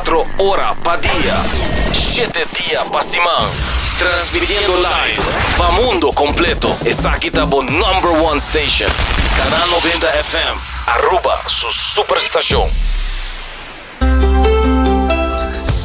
24 ora pa dia, shete dia pa siman. Transmitiendo live pa mundo completo. Esaki ta bo number one station. Canal 90 FM, Aruba su superstacion.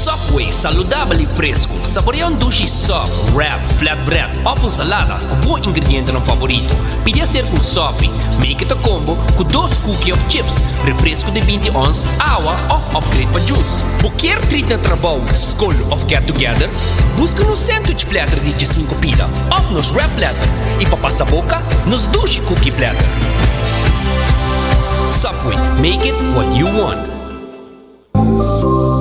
Subway, saludabel y fresco. Saborea un dushi sub, wrap, flatbread of un salada cu bo ingredientenan favorito. Pidi acer cu un sopi. Make it a combo cu dos cookie of chips, refresco di binti ons, awa of upgrade pa juice. Bo kier treat na trabou, scol of get together? Busca nos sandwich platter di diesinco pida of nos wrap platter y pa pasa boca, nos dushi cookie platter. Subway, make it what you want.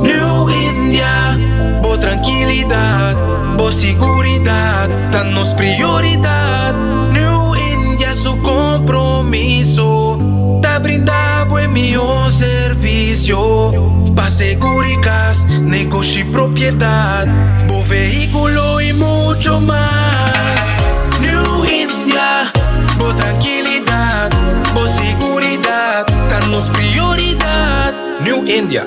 New India, bo trankilidat, bo siguridat ta nos prioridat. New India su kompromiso ta brinda bo e mihó servisio pa seguri kas, negoshi, propiedat, bo vehíkulo i mucho mas. New India, bo trankilidat, bo siguridat ta nos prioridat. New India.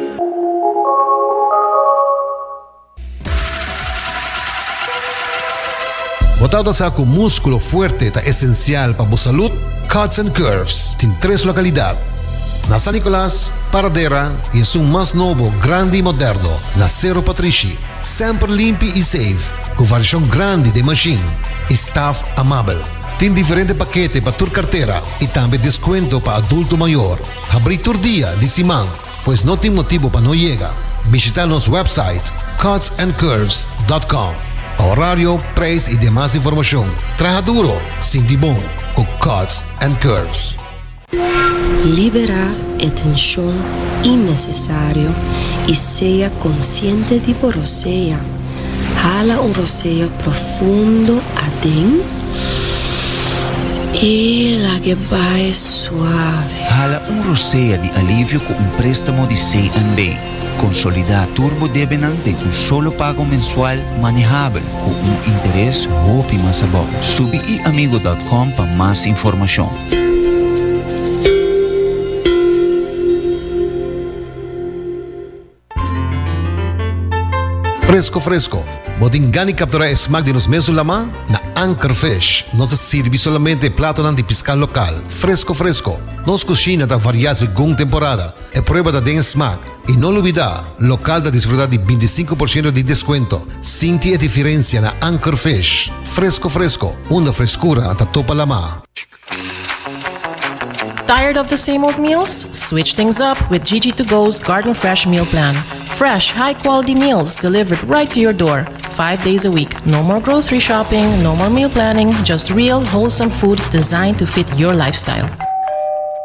Bo tabata sa ku múskulo fuerte ta esensial pa bo salud? Cuts and Curves tin tres lokalidat, na San Nicolas, Paradera i esun mas nobo, grandi i moderno, na Sero Patrishi. Semper limpi i safe, ku variashon grandi den mashin i staf amabel. Tin diferente pakete pa tur kartera i tambe deskuento pa adulto mayor. Habrí tur dia di siman, pues no tin motibu pa no yega. Bishita nos website cutsandcurves.com pa horario, prijs i demas informashon. Traha duro, sinti bon ku Cuts and Curves. Liberá e tenshon innesesario i sea konsiente di bo rosea. Hala un rosea profundo aden i lag'e bai suave. Hala un rosea di alivio ku un préstamo di CNB. Konsolidá tur bo debenan den un solo pago mensual manehabel ku un interes hopi mas abou. Subi iamigo dòt kòm pa mas informashon. Fresco fresco, bo tin gana di captura e smaak di nos mesun lama? Na Anchor Fish nos ta sirbi solamente e platonan di pisca local, fresco fresco. Nos cushina ta varia segun temporada, e prueba ta den e smaak. Y no lubida, local ta disfruta di binticinco por ciento di descuento. Sinti e diferencia na Anchor Fish. Fresco fresco, unda frescura ta topa lama. Tired of the same old meals? Switch things up with Gigi to Go's Garden Fresh Meal Plan. Fresh, high quality meals delivered right to your door, five days a week. No more grocery shopping, no more meal planning, just real, wholesome food designed to fit your lifestyle.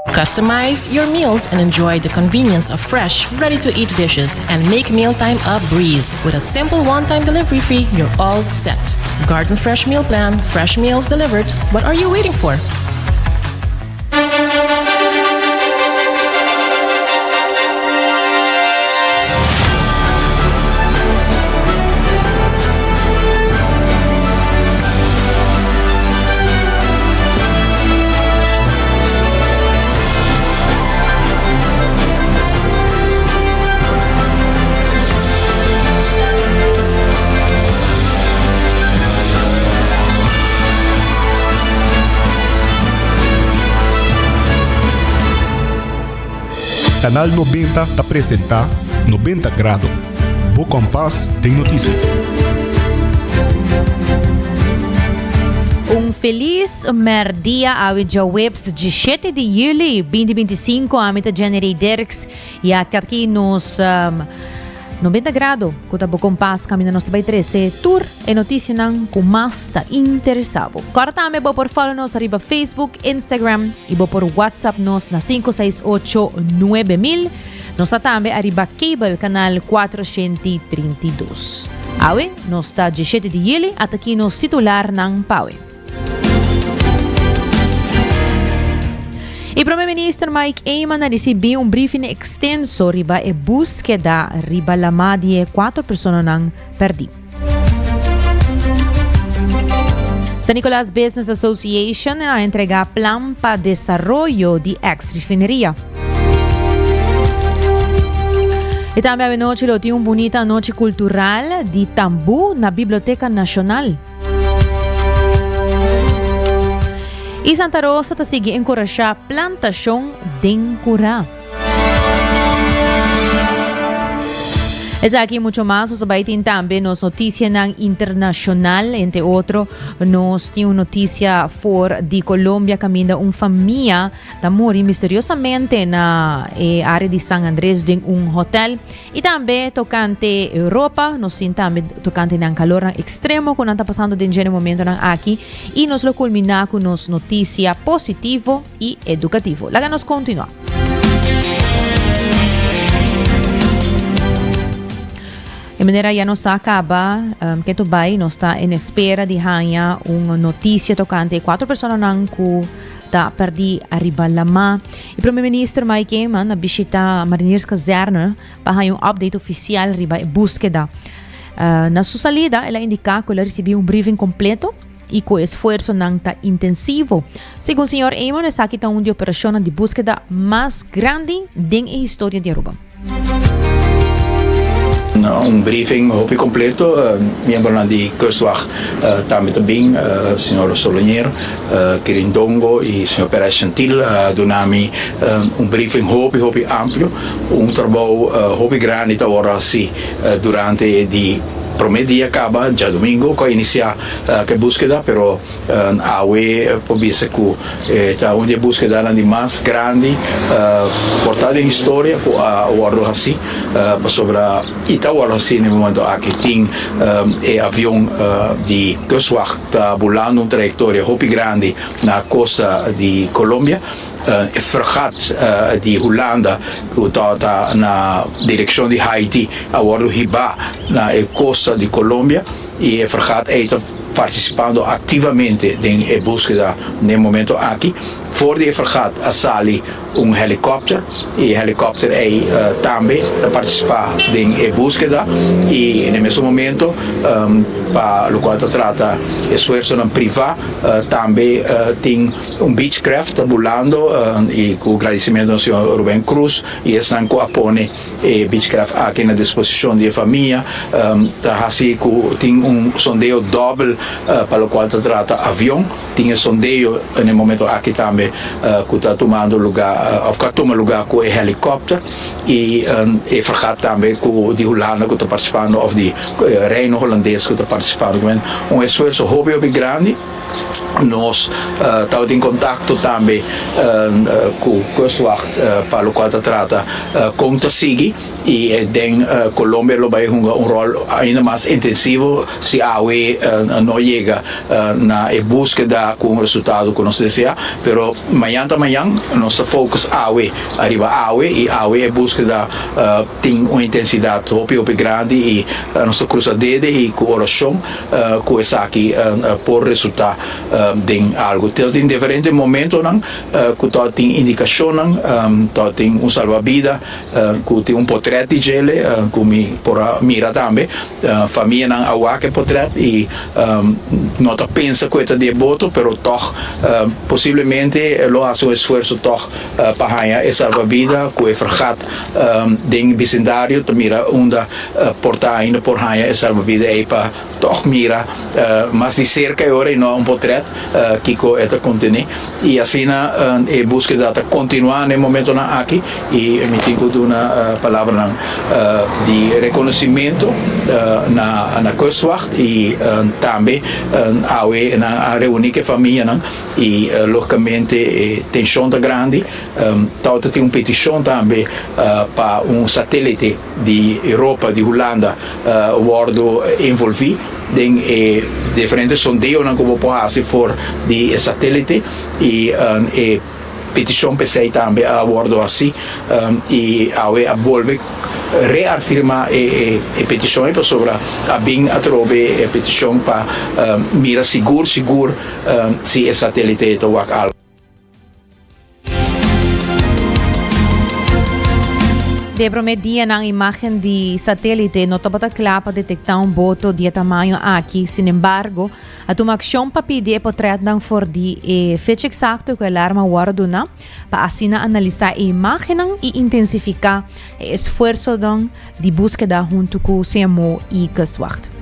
Customize your meals and enjoy the convenience of fresh, ready to eat dishes and make mealtime a breeze. With a simple one time delivery fee, you're all set. Garden Fresh Meal Plan, fresh meals delivered. What are you waiting for? Canal nobenta ta presenta Nobenta Grado, bo kompas den notisia. Un felis merdia awe djaweps djishete di juli binti bintisinko ami ta Jenny Dirks i aki nos 90 grado ku ta bo kompas kaminda nos ta bai trese tur e notisianan ku mas ta interesa bo. Kòrda tambe bo por follow nos ariba Facebook, Instagram i bo por WhatsApp nos na 568 9000. Nos ta tambe ariba cable kanal 432. Awe nos ta 17 di juli ataki nos titularnan pawe. E Prome Minister Mike Eman a ricibi un briefing extenso riba e buskeda riba lama di e cuatro personanan perdi. San Nicolas Business Association a entrega plan pa desaroyo di ex refineria. Y tambe awenochi lo tin un bunita anochi cultural di tambú na Biblioteca Nacional. Y Santa Rosa ta sigui encorasha plantacion den cura. Esaki y mucho mas nos ta bay tin tambe nos noticianan internacional, entre otro nos tin un noticia for di Colombia caminda un famia ta muri misteriosamente na e area di San Andres den un hotel. Y tambe tocante Europa, nos tin tambe tocante nan calornan extremo cu nan ta pasando den dje momentonan aki y nos lo culmina cu nos noticia positivo y educativo. Laga nos continua. E manera ya nos a caba, um, keto bay, nos ta en espera di haña un noticia tocante cuatro personanan cu ta perdi ariba lama. E Prome Minister Mike Eman a bishita Marinierskazerne pa haña un update oficial riba e búskeda. Uh, na su salida, el a indica cu el a ricibi un briefing completo y cu e esfuerzonan ta intensivo. Segun señor Eman, esaki ta un di operacionnan di búskeda mas grandi den e historia di Aruba. Un briefing hopi completo, miembronan di Kustwacht tambe ta bin, señor Solonier, Kirindongo y señor Perez Gentil a duna mi un briefing hopi hopi amplio, un trabou hopi grandi ta worde haci durante di prome dia caba djadomingo cu a inicia cu e buskeda, pero awe por bisa cu e ta un di e buskedanan di mas grandi por ta den historia cu a wordo haci, pasobra y ta wordo haci na e momento aki tin e avion di Kustwacht ta bulando un trayectoria hopi grandi na costa di Colombia. E fregat di Hulanda ku tabata na direkshon di Haiti a wòrdu hibá na e kosta di Colombia i e fregat ei ta partisipando aktivamente den e búskeda den e momento aki. For di e fregat a sali un helikòpter i e helikòpter ei tambe ta partisipá den e búskeda i na e mesun momento pa lokual ta trata esfuersonan privá tambe tin Un Beechcraft ta bulando y cu gradicimento na señor Ruben Cruz y esnan cu a pone e Beechcraft aki na disposicion di e famia. Ta haci cu tin un sondeo dobel pa locual ta trata avion. Tin e sondeo na e momento aki tambe cu ta tumando lugar of cu a tuma lugar cu e helicopter y e fregat tambe cu di Hulanda cu ta participando of di Reino Holandes cu ta participando. Un esfuerzo hopi hopi grandi. Nos tabatin kontakto tambe ku Kustwacht pa lokual ta trata kon ta sigui i den Colombia lo bai hunga un ròl ainda mas intensivo si awe no yega na e búskeda ku un resultado ku nos deseá. Pero mañan ta mañan, nos ta focus awe ariba awe i awe e búskeda tin un intensidat hopi hopi grandi i nos ta krusa dede i ku orashon ku esaki por resultá den algu. Ta tin diferente momentonan ku ta tin indikashonnan, ta tin un salbabida ku tin un potrèt di djele ku mi por a mira tambe. Famianan a wak e potrèt i no ta pensa ku e ta di e boto, pero tòg posiblemente lo hasi un esfuerso tòg pa haña e salbabida ku e fregat den bisindario ta mira unda Por ta ainda por haña e salbabida ei pa tòg mira mas di serka e ora i no un potrèt kiko e ta kontené. I asina e búskeda ta kontinuá na e momentonan aki i mi tin ku duna palabranan di rekonosimentu na na Kustwacht i tambe awe nan a reuní ku e famianan i lógikamente e tenshon ta grandi. Tabata tin un petishon tambe pa un satélite. di Europa, di Hulanda wordo envolvi den e diferente sondeonan cu bo por haci for di e satelite y e peticion p'esey tambe a wordo haci y awe a bolbe reafirma e peticion ey pasobra a bin atrobe e peticion pa mira sigur sigur si e satelite ta wak algo. De prome dianan imagen di satelite no tabata kla pa detekta un boto di e tamaño aki. Sin embargo, a tuma akshon pa pidi e potretnan for di e fecha eksakto ku e alarma a wòrdu duna pa asina analisá e imágennan i intensifiká e esfuersonan di búskeda huntu ku CMO i Kustwacht.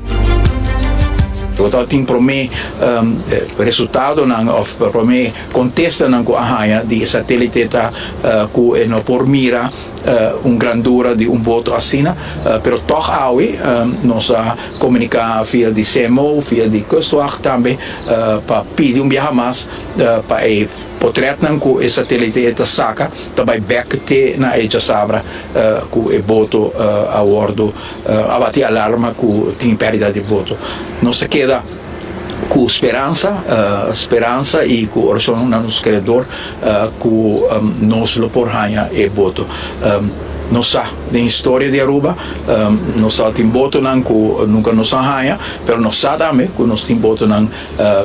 Bo ta tin promé resultadonan òf promé kontestanan ku a haña di e satélite ta ku e no por mira un grandura di un boto asina, pero tòg awe nos a komuniká via di CMO, via di Kustwacht tambe pa pidi un biaha mas pa e potrètnan ku e satélite ta saka ta bai bèk te na e djasabra ku e boto a wòrdu a bati alarma ku tin pèrdida di boto. Nos ta keda ku speransa, speransa i ku orashon na nos Kreador ku nos lo por haña e boto. Nos sa den historia di Aruba nos sa tin botonan ku nunka nos a haña, pero nos sa tambe ku nos tin botonan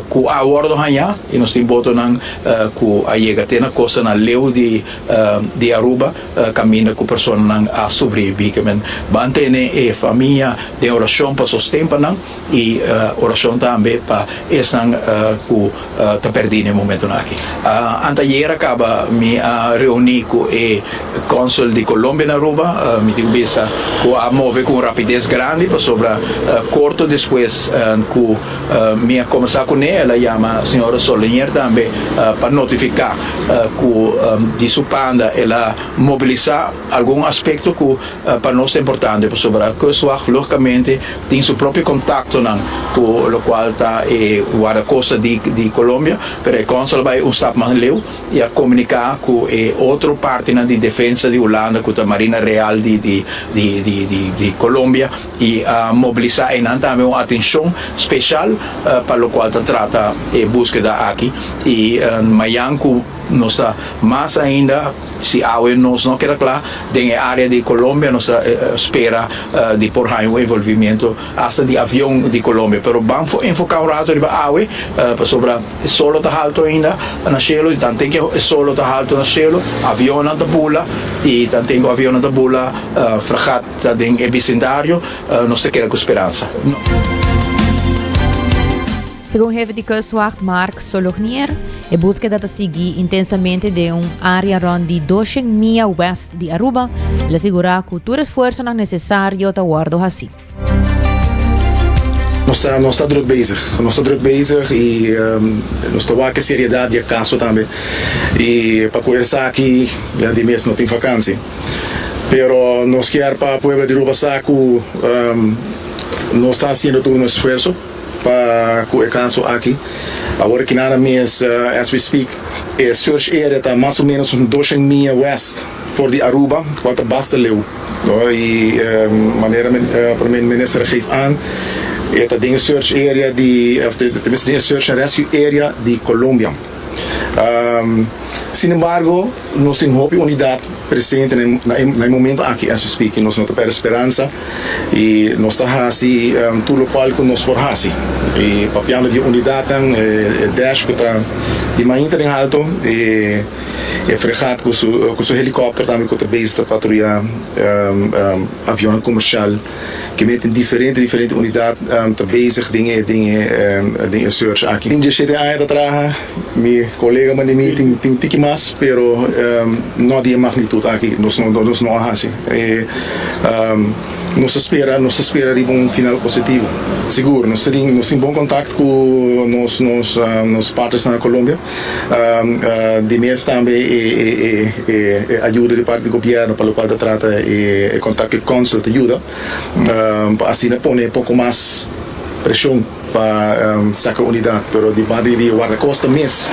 ku a wòrdu hañá i nos tin botonan ku a yega te na kostanan leu di di Aruba kaminda ku personanan a sobrebibí. Ke men ban tene e famia den orashon pa sosten pa nan. I orashon tambe pa esnan ku ta pèrdí na e momentunan aki. Anteayer a kaba mi a reuní ku e kònsùl di Colombia na Aruba. Mi tin ku bisa ku a move ku un rapides grandi pasobra korto despues ku mi a kombersá kuné el a yama señor Solenier tambe pa notifiká ku di su banda el a mobilisá algun aspekto ku Pa nos ta importante pasobra Kustwacht logicamente tin su propio contactonan cu locual ta e guardacosta di di Colombia, pero e consul a bay un stap mas leu y a comunica cu e otro partinan di defensa di Hulanda cu ta Marina Real di di di di di di Colombia y a mobilisa eynan tambe un atencion special pa locual ta trata e buskeda aki y mayan cu nos ta mas ainda. Si awe nos no keda kla den e área di Colombia nos ta spera di por haña un envolvimiento hasta di avion di Colombia. Pero ban enfoká un rato riba awe pasobra e solo ta halto ainda na shelu i tanten ke e solo ta halto na shelu avionnan ta bula i tanten ku avionnan ta bula fregat ta den e bisindario nos ta keda ku speransa. Segun hefe di Kustwacht Mark Solognier, e búskeda ta sigui intensamente den un área rònt di doshen mia west di Aruba. El a sigurá ku tur esfuersonan nesesario ta wòrdu hasí. Nos ta nos ta druk bezig, nos ta druk bezig i nos ta wak e seriedat di e kaso tambe i pa ku esaki ya di mes no tin vakansi. Pero nos kier pa pueblo di Aruba sa ku nos ta hasiendo tur nos esfuerso. Pa cu e caso aki. Awor aki nada mes as we speak e search area ta mas o menos un doshen mia west for di Aruba cual ta basta leu y manera Prome Minister a geef aan e ta den e search area di of tenminste den e search and rescue area di Colombia. Sin embargo, nos tin hopi unidad presente na e momento aki as we speak y nos no ta perde speransa y nos ta haci tur locual cu nos por haci. Y papiando di e unidadnan, e dash cu ta di mainta den halto, e fregat cu su helicopter tambe cu ta bezig ta patruya avionnan comercial. Ke meten diferente diferente unidat ta bezig den e den e den e search aki. Tin dieshete aña ta traha, mi kolega manda mi tin tin tiki mas pero no di e magnitut aki nos no nos no a hasi. E nos ta spera nos ta spera riba un final positivo. Sigur nos ta tin nos tin bon kontakt ku nos nos nos partnersnan na Colombia. Di mes tambe e ayuda di parti di gobierno pa locual ta trata e contact cu consul ta yuda pa asina pone poco mas presion pa saca unidad pero di banda di guardacosta mes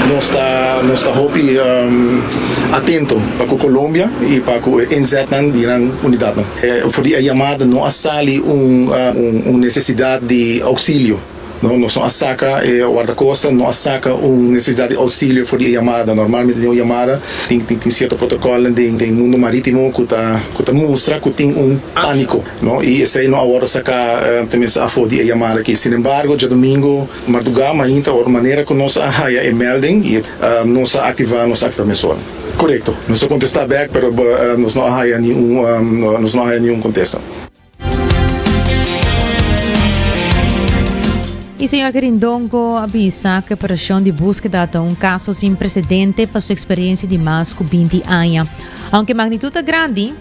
nos ta nos ta hopi atento pa cu Colombia y pa cu e inzetnan di nan unidadnan. For di e yamada no a sali un necesidad di auxilio. No, nos no a saka, e wardakosta no a saka un nesesidat di ousilio for di e yamada. Normalmente den un yamada tin tin sierto protokòlnan den den mundu marítimo ku ta ku ta mustra ku tin un pániko, no, i esei no a wòrdu saká tenminste afó di e yamada aki. Sinembargo, djadumingu mardugá mainta ora manera ku nos a haya e melding i nos a aktivá nos a aktivá mesora. Korekto, nos a kontestá bèk pero nos no a haya niun nos no a haya niun kontesta. Y señor Querindongo a bisa cu e operacion di buskeda ta un caso sin precedente pa su experiencia di mas cu 20 aña. Aunke magnitud ta grandi,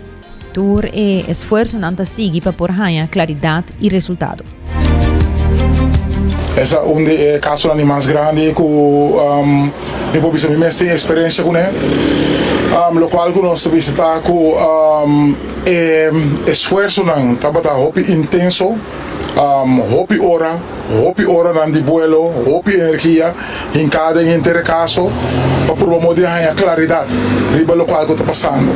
tur e esfuerzonan ta sigui pa por haña claridad y resultado. Esa un di e casonan di mas grandi cu mi por bisa mi mes tin experiencia cune. Locual cu nos ta bisa ta cu E esfuersonan tabata hopi intenso, hopi ora, hopi oranan di buelo, hopi energia hinká den henter e kaso pa purba modo di haña klaridat riba lokual ku ta pasando.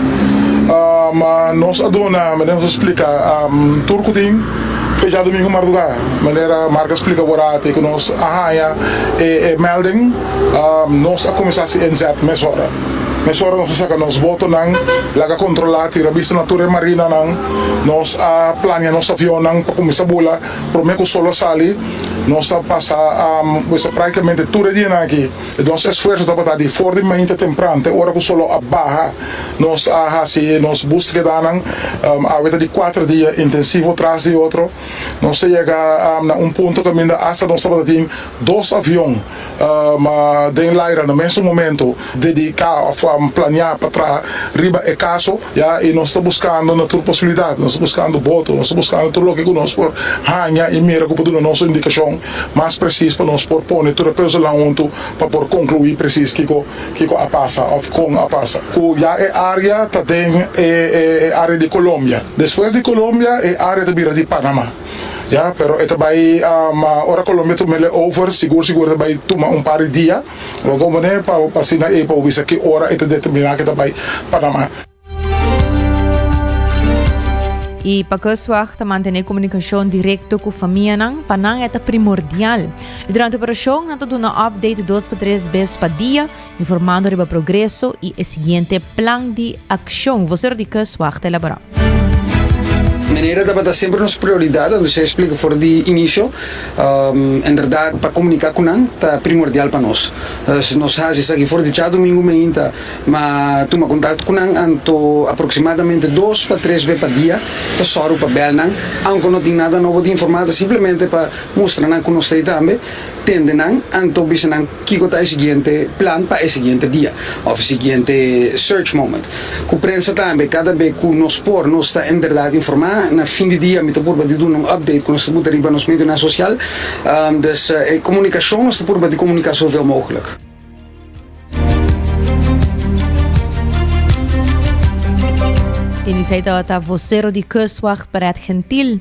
Nos a duna, manera nos a splika, tur ku tin fe djadumingu mardugá, manera Mark a splika borati ku nos a haña e melding, nos a kuminsá hasi inzet mesora. Mesora nos a saka nos botonan, laga kontrolá, tira bista na tur e marinanan. Nos a plania nos avionnan pa kuminsá bula promé ku sol a sali. Nos a pasa pues práktikamente tur e dianan aki. Nos esfuerso tabata di for di mainta tempran te ora ku sol a baha. Nos a hasi nos búskedanan. Awe ta di kuater dia intensivo tras di otro. Nos a yega na un punto kaminda asta nos tabata tin dos avion. Ma den laira na mesun momento dedica of planea pa traha riba e caso ya y nos ta buscando na tur posibilidad, nos ta buscando boto, nos ta buscando tur loke cu nos por haña y mira cu por duna nos un indicacion mas precies pa nos por pone tur e puzzelnan hunto pa por conclui precies kico kico a pasa of con a pasa. Cu ya e area ta den e area di Colombia. Despues di Colombia e area ta bira di Panama. Ya, pero e ta bai ora Colombia tumele over, sigur sigur e ta bai tuma un par di dia, bo comprende, pa asina e por bisa ki ora e ta determina ke ta bai Panama. I pa Kustwacht ta mantené komunikashon direkto ku famianan, pa nan e ta primordial. I durante operashon nan ta duna update dos pa tres bes pa dia, informando riba progreso i e siguiente plan di akshon, vosero di Kustwacht ta elaborá. Manera tabata semper nos prioridad, anto esei a splica for di inicio, en berdad pa comunica cu nan ta primordial pa nos. Nos haci esaki for di djadomingo meinta, ma tuma contacto cu nan anto aproximadamente dos pa tres be pa dia ta sòru pa bel nan, aunke no tin nada nobo di informa, ta simplemente pa mustra nan cu nos ta ei tambe. Tende nan, anto bisa nan kiko ta e siguiente plan pa e siguiente dia of e siguiente search moment. Ku prensa tambe, kada be ku nos por, nos ta en berdad informá. Na fin di dia mi ta purba di duna un update ku nos ta buta riba nos medionan sosial. Dus e komunikashon nos ta purba di komuniká zoveel mogelijk. Iniciai tabata vocero di Kustwacht Perret Gentil.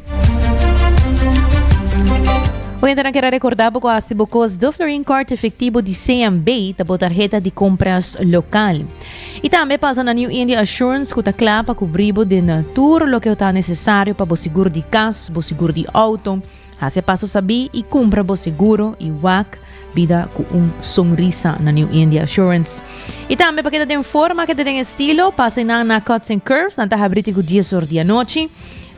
Oyentenan kier a recorda bo cu haci bo cos de Florin Card efectivo di CMB ta bo tarheta di compras local. Y tambe pasa na New India Assurance cu ta cla pa cubri bo den tur loke ta necesario pa bo seguro di cas, bo seguro di auto. Hasi e paso sabí i kumpra bo seguro i wak bida ku un sonrisa na New India Assurance. I tambe pa keda den forma, keda den estilo, pasa einan na Cuts and Curves, nan ta habrí te ku dies or di anochi.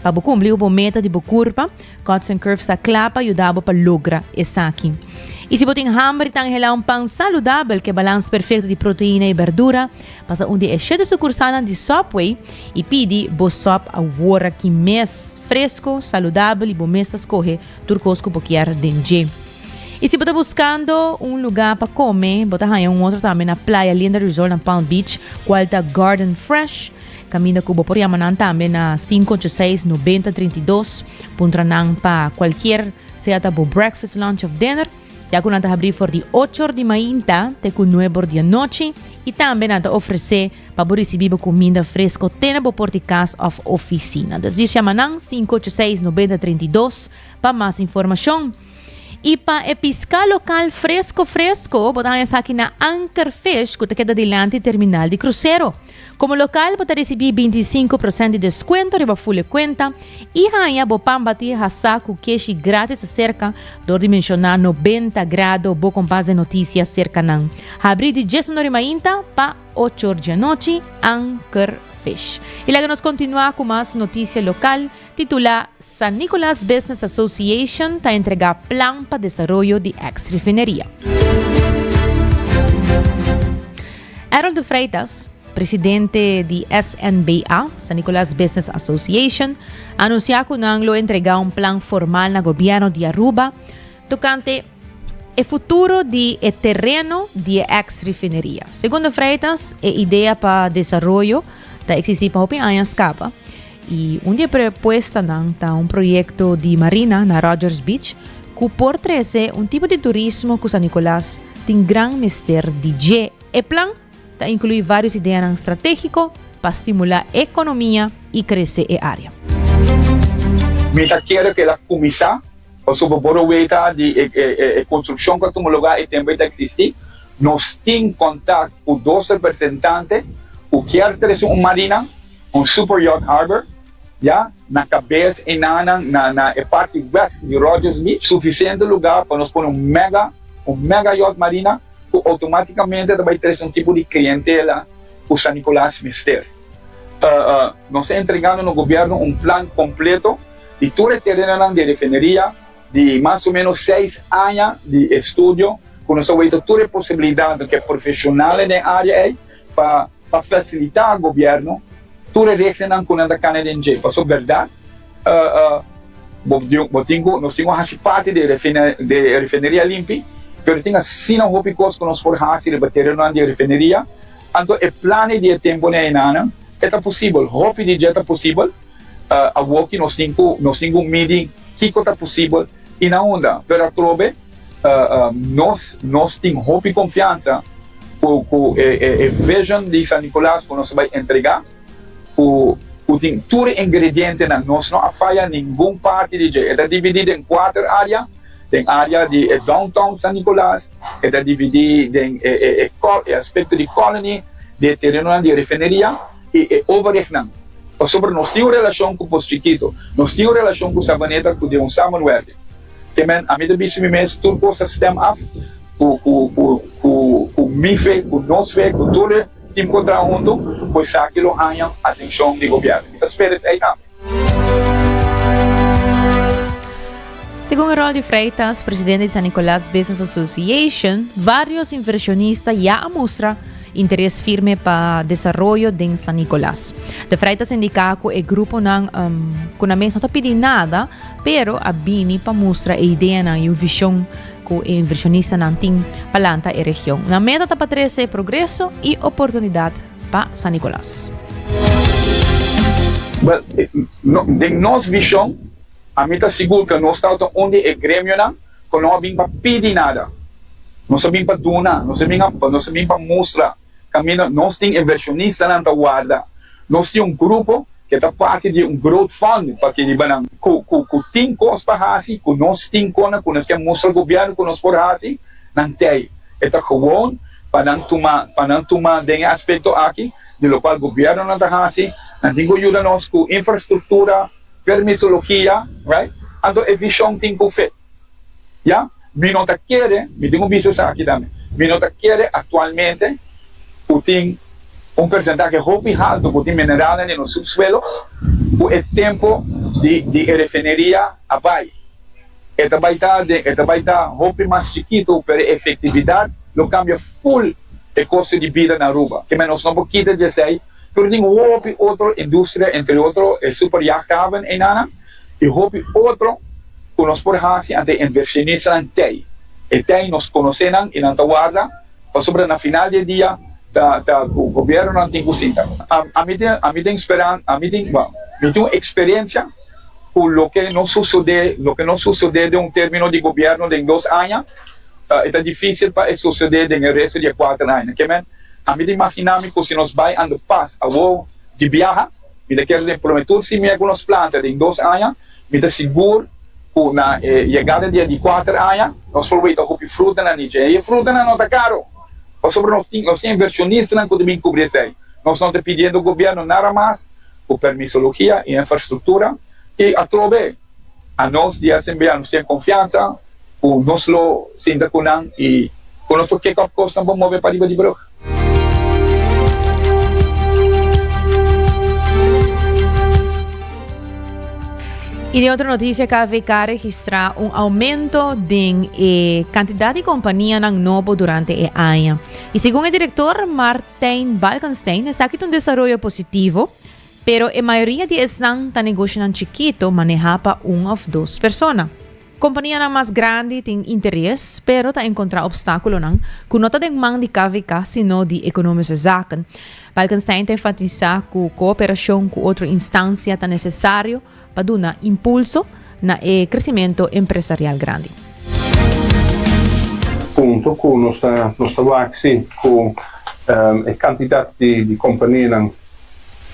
Pa bo kumpli ku bo meta di bo kurpa, Cuts and Curves ta kla pa yuda bo pa logra esaki. I si bo tin hamber i ta anhelá un pan saludabel ku e balans perfekto di proteina i berdura, Pasa un di e shete sukursalnan di Subway i pidi bo sòp awor aki mes. Fresko, saludabel i bo mes ta skohe tur kos ku bo kier den dje. I si bo ta buskando un lugá pa kome, bo ta haña un otro tambe na Playa Linda Resort na Palm Beach, kual ta Garden Fresh, kaminda ku bo por yama nan tambe na sinku ocho seis nobenta trinta i dos. Puntra nan pa kualkier, sea ta bo breakfast, lunch òf dinner. Ya ku nan ta habrí for di ocho or di mainta te ku nuebe or di anochi i tambe nan ta ofresé pa bo risibí bo kuminda fresko te na bo por di kas òf ofisina. Dus djis yama nan sinku ocho seis nobenta 32 pa mas informashon. Y pa e pisca local fresco fresco, bo ta haña esaki na Anker Fish cu ta keda dilanti terminal di crucero. Como local bo ta ricibi 25 procent di descuento riba full e cuenta y haña bo pan bati hasa cu keshi gratis acerca door di menciona 90 Grado bo compas de noticia cerca nan. Habri di 10 unor di mainta pa 8 or di anochi. Anker Fish. Y laga nos continua cu mas noticia local. Titula San Nicolas Business Association ta entrega plan pa desaroyo di ex refineria. Errol de Freitas, presidente di SNBA, San Nicolas Business Association, a anuncia cu nan lo entrega un plan formal na gobierno di Aruba tocante e futuro di e tereno di e ex refineria. Segun de Freitas, e idea pa desaroyo ta existi pa hopi aña scapa. Y un di e propuestanan ta un proyecto di marina na Rogers Beach cu por trece un tipo di turismo cu San Nicolas tin gran mester di dje. E plan ta inclui varios ideanan strategico pa stimula economia y crece e area. Mi ta kere ku el a kuminsá, pasobra bo lo weta di e konstrukshon ku a tuma lugá e tempu ei ta eksistí. Nos tin kontakt ku dos representante ku kier trese un marina. Un super yacht harbor, ya, na kabes enanan na na e parti west di Rogers Beach, sufisiente lugar pa nos pone un mega un mega yacht marina ku outomatikamente ta bai trese un tipo di klientela ku San Nicolas mester. Nos ta entregando na gobierno un plan kompleto di tur e terenonan di refineria di mas o menos seis aña di estudio ku nos a weta tur e posibilidatnan ku e profeshonalnan den área ei pa Pa facilita gobierno tur e reglanan cu nan ta cana den dje. Pasobra berdad bo tin cu, nos tin cu haci parti di e refineria limpi, pero tin asina hopi cos cu nos por haci riba terenonan di e refineria. Anto e planan di e temponan enanan e ta posibel, hopi di dje ta posibel. Awoki nos tin cu, nos tin cu midi kico ta posibel y na unda. Pero atrobe nos, nos tin hopi confiansa. Cu cu e e vision di San Nicolas cu nos a bay entrega cu cu tin tur e ingredientenan nos no a faya ningun parti di dje e ta dividi den cuater area den area di e downtown San Nicolas e ta dividi den e e e e aspecto di colony di e terenonan di e refineria y e overignan pasobra nos tin un relacion cu Pos Chikito nos tin un relacion cu Sabaneta cu den un samenwerking. Te men ami ta bisa mi mes tur cos a stem af cu cu cu cu cu mi fe cu nos fe cu tur e team cu a traha hunto cu esaki lo haña atencion di gobierno. Mi ta spera esey tambe. Segun Eroldi Freitas, presidente di San Nicolas Business Association, varios inversionista ya a mustra interes firme pa desaroyo den San Nicolas. De Freitas a indica cu e gruponan cu nan mes no ta pidi nada, Pero a bini pa mustra e ideanan y un vision cu e inversionistanan tin pa lanta e region. Nan meta ta pa trece progreso y oportunidad pa San Nicolas. Wel, den nos vision, ami ta sigur cu nos tabata un di e gremionan cu no a bin pa pidi nada. Nos a bin pa duna, nos a bin nos a bin pa mustra caminda nos tin inversionistanan ta warda. Nos tin un grupo ke ta parti di un growth fund pa ke riba nan ku ku ku tin kos pa hasi, ku nos tin kona ku nos ke mustra gobièrnu ku nos por hasi, nan tei. E ta gewoon pa nan tuma pa nan tuma den e aspekto aki di lokual gobièrnunan ta hasi, nan tin ku yuda nos ku infrastruktura, permisologia, right? Anto e vishon tin ku fit. Ya, mi no ta kere, mi tin ku bisa esaki tambe, mi no ta kere aktualmente ku tin un persentahe hopi haltu ku tin mineralnan den nos subsuelo ku e tempo di di e refineria a bai. E ta bai ta den e ta bai ta hopi mas chikitu pero e efektividat lo kambia ful e kosto di bida na Aruba. Ke men nos no por kita di esei pero tin hopi otro industria entre otro e super yachthaven einanan. I hopi otro ku nos por hasi ante e inversionistanan tei. E tei nos konosé nan i nan ta warda pasobra na final di e dia ta ta ku gobiernonan tin ku sinta. Ami tin ami tin speran ami tin bueno mi tin un eksperensia ku loke no sosodé loke no sosodé den un termino di gobierno den dos aña e ta difisil pa e sosodé den e resto di e kuater aña. Ke men ami ta imaginá mi ku si nos bai ando pas awo di biaha. Mi ta kere den prome tur simia ku nos planta den dos aña, mi ta sigur Ku na e yegada di e di kuater aña, nos por weta hopi frutanan di dje. I e frutanan no ta karo, pasobra nos tin nos tin invershonistanan ku ta bin kubri esei. Nos no ta pidiendo gobièrnu nada mas ku permisologia i infrastruktura. I atrobe, anos di SMBA nos tin e konfiansa ku nos lo sinta ku nan i ku nos por kick off kosnan pa move pariba di brug. Y den otro noticia, KVK a registra un aumento den e cantidad di companianan nobo durante e aña. Y segun e director Martijn Balkenstein, esaki ta un desaroyo positivo, pero e mayoria di esnan ta negoshonan chikito maneha pa un of dos persona. Kompanianan mas grandi tin interes, pero ta enkontrá opstákulonan ku no ta den man di KVK sino di Economische Zaken. Balkenstein ta enfatisá ku kooperashon ku otro instansia ta nesesario pa duna impulso na e kresimentu empresarial grandi. Punto ku nos ta nos ta wak si ku e kantidat di kompanianan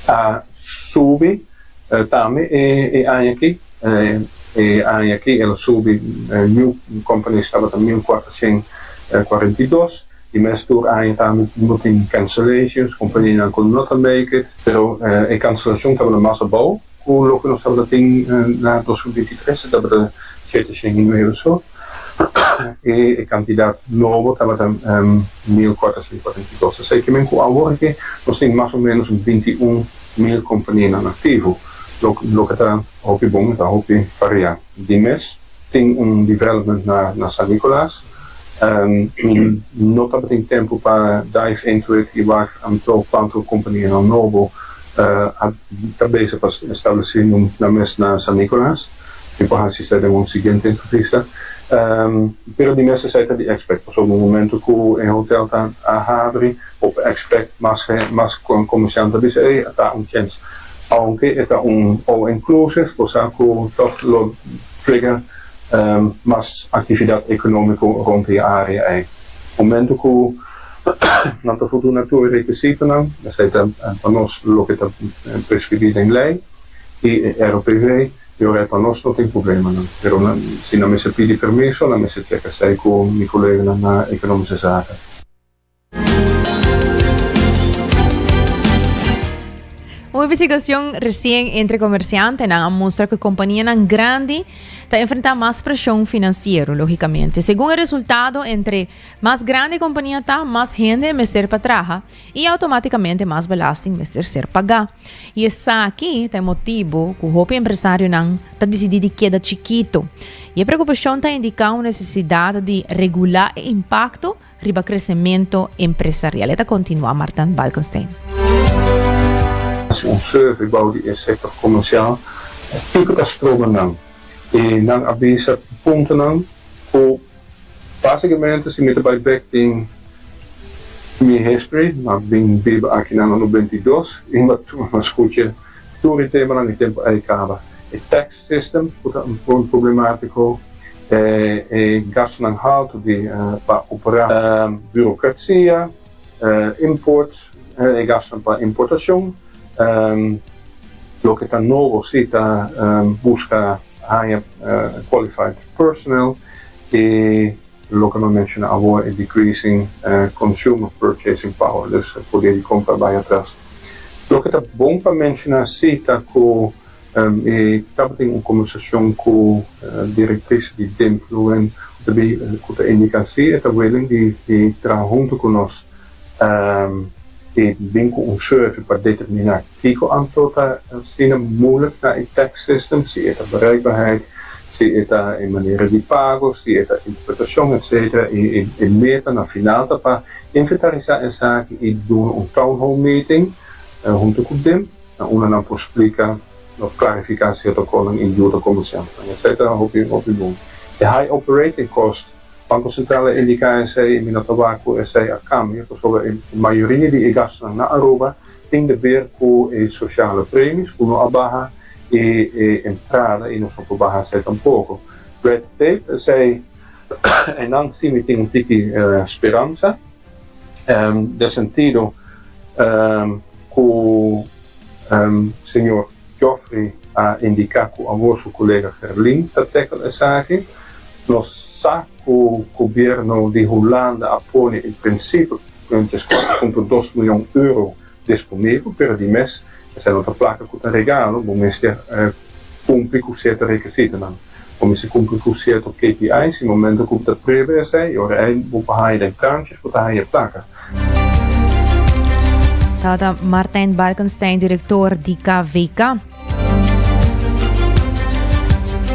a subi tambe e aña aki. E aña aki el a subi new companies tabata 1442 y mes tur aña tambe bo tin cancellations, companianan cu no ta make it, pero e cancelacion tabata mas abou cu loke nos tabata tin na 2023, e tabata 709 so y e cantidad nobo tabata 1442. Esey kimen cu awor aki nos tin mas o menos 21 mil companianan activo, loke ta Hopi bon, ta hopi varia. Di mes tin un development na na San Nicolas. Mi no tabatin tempu pa dive into it i wak anto kuantu kompanianan nobo a ta bezig pa establesé nan mes na San Nicolas. Mi por hasi esei den un siguiente entrevista. Pero di mes esei ta di expect pasobra un momento ku e hotel ta a habri bo por expect mas mas komersiante ta bisa ey ta un chens. Aunke e ta un all inclusive, bo sa cu toch lo trigger mas actividad economico rond e area ey. Momento cu nan ta voldoen na tur e requisitonan, esey ta pa nos loke ta prescribi den ley y e ROPV, e ora ey pa nos no tin problemanan. Pero si nan mester pidi permiso, nan mester check esey cu mi coleganan na Economische Zaken. Un investigacion recien entre comerciantenan a mustra cu companianan grandi ta enfrenta mas presion financiero, logicamente. Segun e resultado, entre mas grandi e compania ta, mas hende mester pa traha y automaticamente mas belasting mester ser paga. Y esaki ta e motibo cu hopi empresarionan ta dicidi di keda chikito. Y e preocupacion ta indica un necesidad di regula e impacto riba kresementu empresarial. E ta kontinuá Martin Balkenstein. Hasi un survey bou di e sektor komersial kiko ta stroba nan i nan a bisa puntonan ku basikamente si mi ta bai bek den mi history mi a bin biba aki na 92 i mi a skucha tur e temanan di tempu ei kaba e tax system ku ta un problemátiko, e gastunan haltu di pa operá, burokrasia, import, e gastunan pa importashon. Loke ta nobo si ta buska haña qualified personnel i loke mi a menshoná awor e decreasing consumer purchasing power, dus poder di kompra bai atras. Loke ta bon pa menshoná si ta ku E tabatin un kombersashon ku direktris di DIMP, Luen, ku ta bi ku ta indiká si e ta willing di di traha huntu ku nos i bin ku un survey pa determiná kiko anto ta asina moeilijk na e tax system, si e ta bereikbaarheid, si e ta e manera di pago, si e ta interpretashon, etcetera. I e meta na final ta pa inventarisá esaki i duna un town hall meeting huntu ku DIMP. Na unda nan por splika of klarifiká sierto konan i yuda komersiantenan. Esei ta hopi hopi bon. E high operating cost, Banko Sentral a indiká esei i mi no ta wak ku esei a kambia pasobra e mayoria di e gastunan na Aruba tin de ber ku e sosiale premies ku no a baha i e entrada i nos no por baha esei tampoko. Red tape, esei einan si mi tin un tiki speransa den sentido. Ku señor Geoffrey a indiká ku awor su kolega Gerlin ta tackle esaki. Nos sa ku gobierno di Hulanda a pone en prinsipio 4.2 milyon euro disponibel, pero di mes esei no ta plaka ku ta regalo, bo mester kumpli ku sierto rekisitonan, bo mester kumpli ku sierto KPI's, i momento ku bo ta prebe esei, e ora ei bo por haña den tranches bo ta haña e plaka. Tabata Martijn Balkenstein, director di KVK.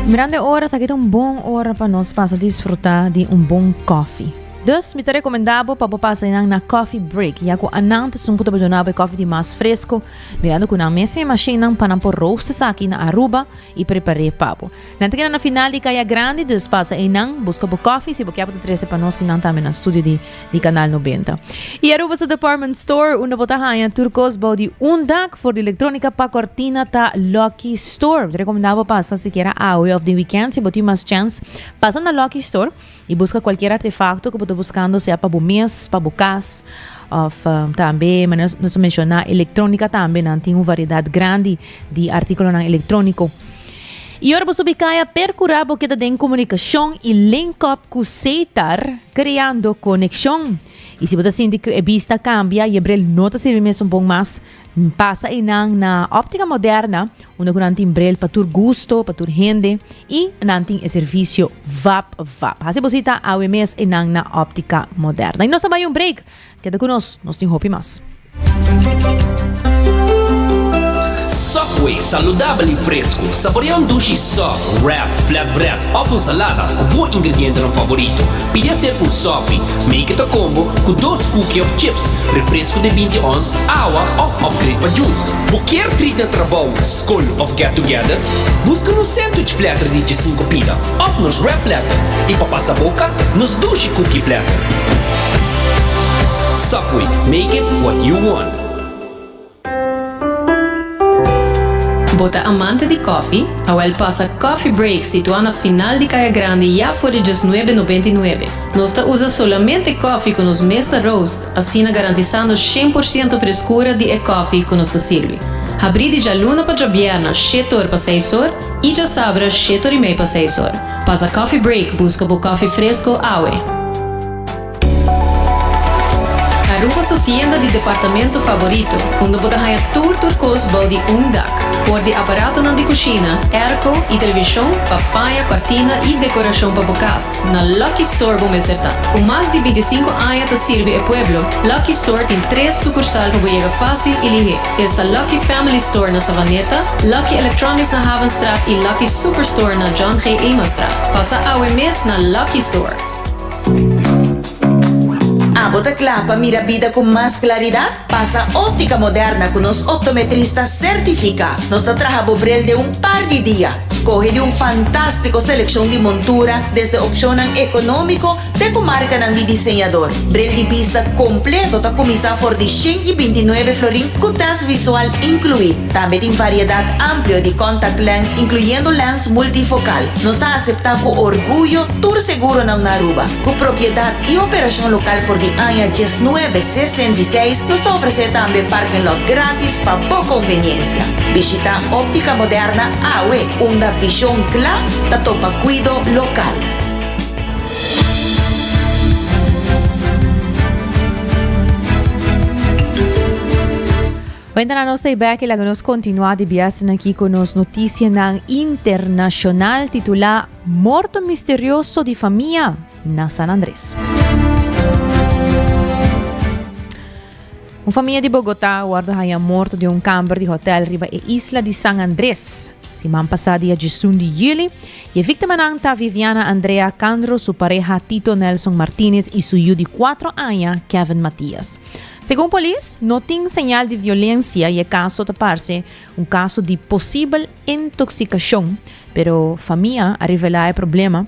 Mirando e ora, esaki ta un bon ora pa nos pasa disfruta di un bon koffie. Dus mi ta recomenda bo pa bo pasa einan na Coffee Break, ya cu anan ta esun cu ta por duna bo e koffie di mas fresco, mirando cu nan mes tin e machinenan pa nan por roast esaki na Aruba y prepar'é pa bo. Nan ta keda na final di Caya Grandi, dus pasa einan, busca bo koffie, si bo kier bo ta trece pa nos kinan tambe na studio di di Canal 90. Y Aruba su department store unda bo ta haña tur cos bou di un dak, for di electronica pa cortina ta Lucky Store. Ta recomenda bo pasa sikiera awe of den weekend si bo tin mas chance, pasa na Lucky Store y busca cualkier artefacto cu bo ta buscando sea pa bo mes, pa bo cas of tambe manera nos a menciona electronica tambe nan tin un variedad grandi di articulonan electronico. Y ora bo subi caya percura bo keda den comunicacion y link up cu Setar creando conexion. Y si bo ta sinti cu e bista cambia y e bril no ta sirbi mesun bon mas, pasa eynan na Optica Moderna unda cu nan tin bril pa tur gusto, pa tur hende y nan tin e servicio vap vap. Haci bo cita awe mes eynan na Optica Moderna. Y nos ta bay un break. Keda ku nos, nos tin hopi mas. Subway, saludabel y fresco. Saborea un dushi sub, wrap, flatbread of un salada cu bo ingredientenan favorito. Pidi hacer un Subway. Make it a combo cu dos cookie of chips, refresco di binti ons, awa of upgrade pa juice. Bo kier treat na trabou, scol of get together? Busca nos sandwich platter di diesinco pida of nos wrap platter y pa pasa boca, nos dushi cookie platter. Subway, make it what you want. Bo ta amante di koffie? Awel pasa Coffee Break situá na final di Kaya Grandi ya for di diesnuebe nobenta i nuebe. Nos ta usa solamente koffie ku nos mes ta roast, asina garantisando shen por siento freskura di e koffie ku nos ta sirbi. Habrí di djaluna pa djabièrna shete or pa seis or i djasabra shete or i mei pa seis or. Pasa Coffee Break buska bo koffie fresko awe. Aruba su tienda di departamento favorito, unda bo ta haña tur tur kos bou di un dak. For di aparatonan di kushina, airco i televishon pa paña, kortina i dekorashon pa bo kas, na Lucky Store bo mester ta. Ku mas di bintisinku aña ta sirbi e pueblo, Lucky Store tin tres sukursal pa bo yega fásil i lihé. Esta Lucky Family Store na Savaneta, Lucky Electronics na Havenstraat i Lucky Superstore na John G. Emanstraat. Pasa awe mes na Lucky Store. Abo ta kla pa mira bida ku mas klaridat? Pasa Óptica Moderna ku nos optometrista sertifiká. Nos ta traha bo bril den un par di dia. Skohe di un fantástiko selekshon di montura, desde opshonnan ekonómiko te ku markanan di diseñador. Bril di bista kompleto ta kuminsá for di 129 florin ku tèst visual inkluí. Tambe tin variedat amplio di contact lens inkluyendo lens multifokal. Nos ta aseptá ku orguyo tur seguronan na Aruba. Ku propiedat i operashon lokal for di aña 1966, nos ta ofresé tambe parking lot gratis pa bo konveniensia. Bishitá Óptica Moderna awe, unda vishon kla ta topa kuido lokal. Wenta nos ta bek y laga nos continua di biasen aki cu nos noticianan internacional titula Morto misterioso di famia na San Andres. Un famia di Bogotá a wordo haya morto den un kamber di hotel riba e isla di San Andres siman pasá dia diesun di juli. Y e víctimanan ta Viviana Andrea Candro, su pareha Tito Nelson Martinez y su yu di cuatro aña Kevin Matias. Segun polis, no tin señal di violencia y e caso ta parce un caso di posibel intoxicacion, pero famia a revela e problema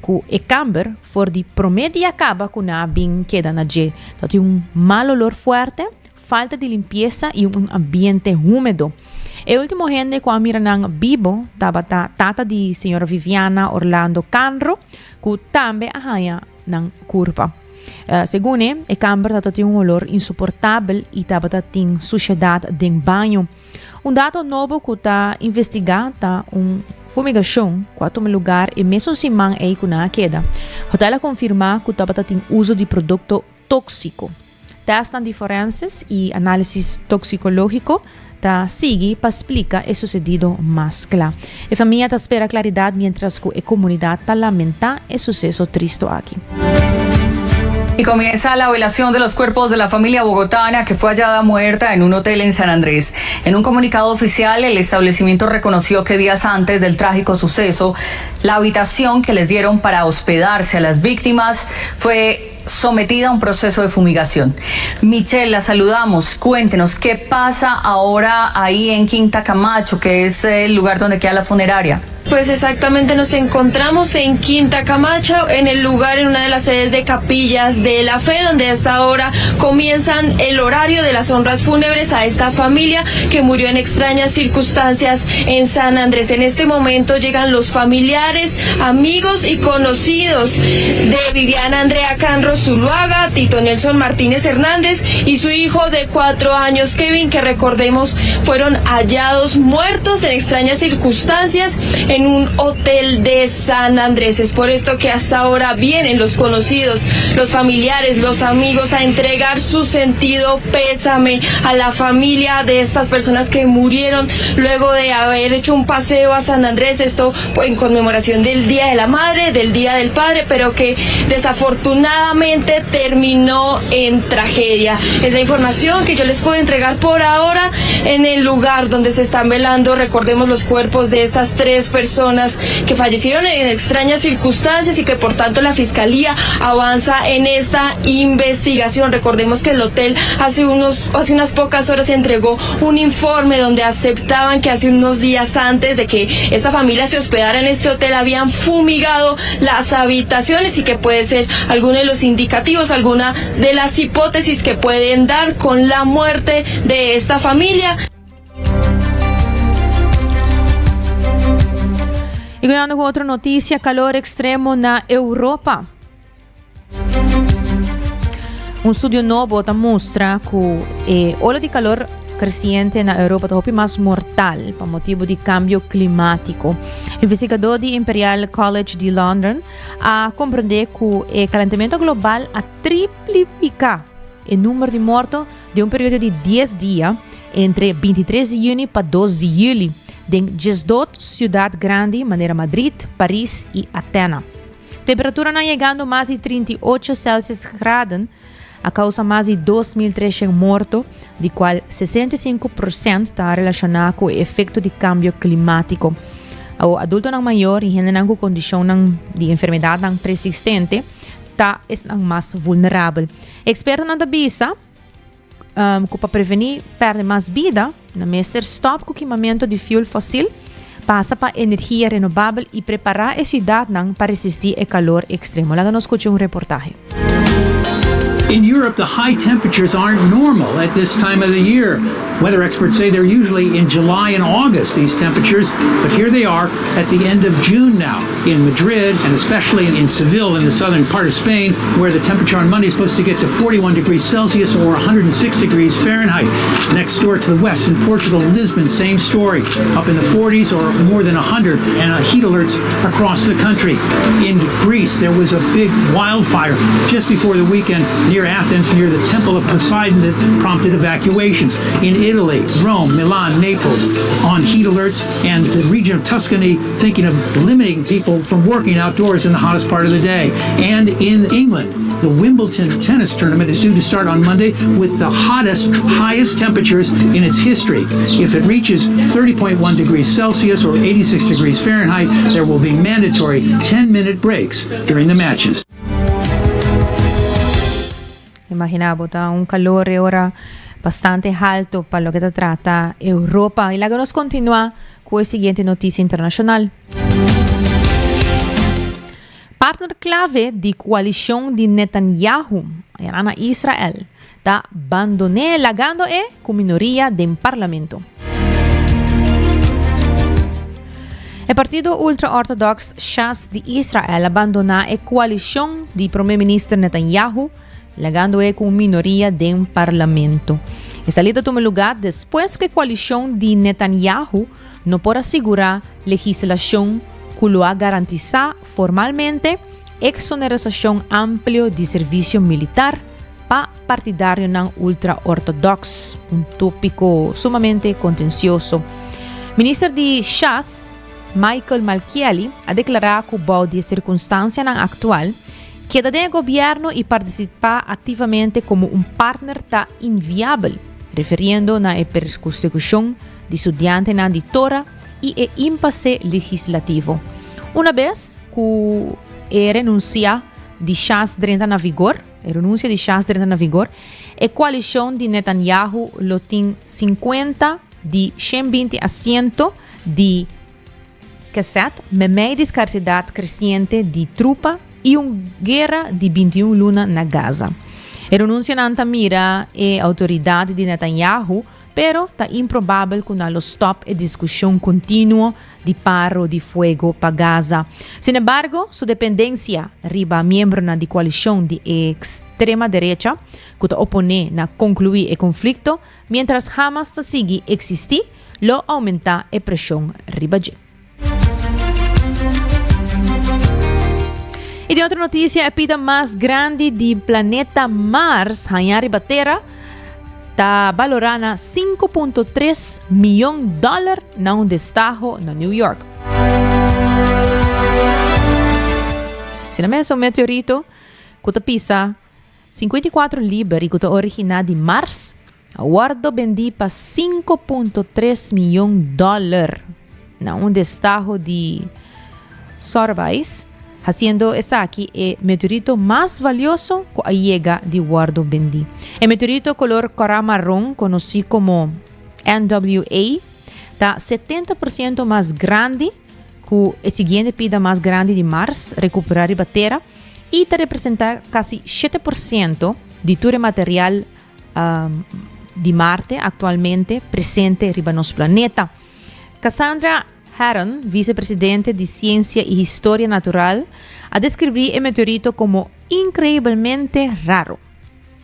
cu e camber for di prome dia caba cu nan a bin keda na dje. Ta tin un mal olor fuerte, falta di limpiesa y un ambiente humedo. E ultimo hende cu a mira nan bibo tabata tata di señora Viviana Orlando Canro cu tambe a haya nan curpa. Segun e, e kamber tabata tin un olor insoportabel i tabata tin sushedat den baño. Un dato nobo ku ta investigá ta un fumigashon ku a tuma lugar e mesun siman ei ku nan a keda. Hotel a konfirmá ku tabata tin uso di produkto tóksiko. Tèstnan di forenses i análisis toksikológiko ta sigui pa splika e susedido mas kla. E famia ta spera klaridat miéntras ku e komunidat ta lamentá e suseso tristu aki. Y comienza la velación de los cuerpos de la familia bogotana que fue hallada muerta en un hotel en San Andrés. En un comunicado oficial, el establecimiento reconoció que días antes del trágico suceso, la habitación que les dieron para hospedarse a las víctimas fue sometida a un proceso de fumigación. Michelle, la saludamos. Cuéntenos, ¿qué pasa ahora ahí en Quinta Camacho, que es el lugar donde queda la funeraria? Pues exactamente nos encontramos en Quinta Camacho, en el lugar, en una de las sedes de Capillas de la Fe, donde hasta ahora comienzan el horario de las honras fúnebres a esta familia que murió en extrañas circunstancias en San Andrés. En este momento llegan los familiares, amigos y conocidos de Viviana Andrea Canro Zuluaga, Tito Nelson Martínez Hernández y su hijo de cuatro años, Kevin, que recordemos fueron hallados muertos en extrañas circunstancias en un hotel de San Andrés. Es por esto que hasta ahora vienen los conocidos, los familiares, los amigos a entregar su sentido pésame a la familia de estas personas que murieron luego de haber hecho un paseo a San Andrés, esto en conmemoración del Día de la Madre, del Día del Padre, pero que desafortunadamente terminó en tragedia. Es la información que yo les puedo entregar por ahora en el lugar donde se están velando, recordemos los cuerpos de estas tres personas que fallecieron en extrañas circunstancias y que por tanto la fiscalía avanza en esta investigación. Recordemos que el hotel hace unos hace unas pocas horas entregó un informe donde aceptaban que hace unos días antes de que esta familia se hospedara en este hotel habían fumigado las habitaciones y que puede ser alguno de los indicativos, alguna de las hipótesis que pueden dar con la muerte de esta familia. Y continuando con otro noticia, calor extremo na Europa. Un studio nobo ta mustra cu e ola di calor creciente na Europa ta hopi mas mortal pa motibo di cambio climatico. Investigador di Imperial College di London a comprende cu e calentamiento global a triplifica e numero di morto den un periodo di dies dia entre bintitres di juni pa dos di juli den diesdot ciudad grandi manera Madrid, Paris y Atena. Temperaturanan yegando mas di 38 Celsius graden a causa mas di 2.300 morto, di cual 65% ta relaciona cu e efecto di cambio climatico. Awo adultonan mayor y hendenan cu condicionnan di enfermedadnan preexistente ta esnan mas vulnerabel. Expertonan ta bisa cu pa preveni perde mas bida, nan mester stop cu kimamento di fuel fosil, pasa pa energia renobabel y prepara e ciudadnan pa resisti e calor extremo. Laga nos scucha un reportahe. In Europe, the high temperatures aren't normal at this time of the year. Weather experts say they're usually in July and August, these temperatures, but here they are at the end of June now in Madrid and especially in Seville in the southern part of Spain, where the temperature on Monday is supposed to get to 41 degrees Celsius or 106 degrees Fahrenheit. Next door to the west in Portugal, Lisbon, same story, up in the 40s or more than 100, and uh, heat alerts across the country. In Greece, there was a big wildfire just before the weekend near Athens, near the Temple of Poseidon, that prompted evacuations. In Italy, Rome, Milan, Naples, on heat alerts, and the region of Tuscany thinking of limiting people from working outdoors in the hottest part of the day. And in England, the Wimbledon tennis tournament is due to start on Monday with the hottest, highest temperatures in its history. If it reaches 30.1 degrees Celsius or 86 degrees Fahrenheit, there will be mandatory 10 minute breaks during the matches. Imagina bo ta un calor e ora bastante halto pa loke ta trata Europa. Y laga nos continua cu e siguiente noticia internacional. Partner clave di coalicion di Netanyahu, ayana na Israel, ta bandone lagando e cu minoria den parlamento. E partido ultra-ortodox Shas di Israel a bandoná e koalishon di prome minister Netanyahu, lagando e ku un minoria den parlamento. E salida tuma lugá despues ku e koalishon di Netanyahu no por a sigurá legislashon ku lo a garantisá formalmente eksonerasashon amplio di servisio militar pa partidarionan ultra-ortodox, un tópiko sumamente kontensioso. Minister di Shas, Michael Malkieli, a deklará ku bou di e sirkunstansianan aktual, keda den e gobièrnu i partisipá aktivamente komo un partner ta inviabel, referiendo na e persekushon di studiantenan di Tora i e impase legislativo. Una bes ku e renunsiá di Shas drenta na vigor, E renunsia di Shas drenta na vigor, e koalishon di Netanyahu lo tin 50 di 120 asiento di Knesset, meimei di skarsidat kresiente di trupa i un guera di 21 luna na Gaza. E renunsianan ta mira e outoridat di Netanyahu Pero ta improbabel ku nan lo stòp e diskushon kontinuo di paro di fuego pa Gaza. Sinembargo, su dependensia riba miembronan di koalishon di ekstrema derecha ku ta oponé na konkluí e konflikto miéntras Hamas ta sigui eksistí, lo oumentá e preshon riba dje. I den otro notisia, e pida mas grandi di planeta Mars hañá riba Tera ta balorá na 5.3 miyon dòler na un destaho na New York. Asina mes, un meteorito ku ta pisa 54 liber i ku ta originá di Mars A wordo bendí pa 5.3 miyon dòler na un destaho di Sotheby's, hasiendo esaki e meteorito mas valioso ku a yega di wordo bendí. E meteorito kolor kòrá-maron, konosí komo NWA, ta 70 por siento mas grandi ku e siguiente pida mas grandi di Mars rekuperá riba Tera i ta representá kasi 7 por siento di tur e material di Marte aktualmente presente riba nos planeta. Cassandra Herron, visepresidente di Siensia i Historia Natural, a deskribí e meteorito komo inkreibelmente raro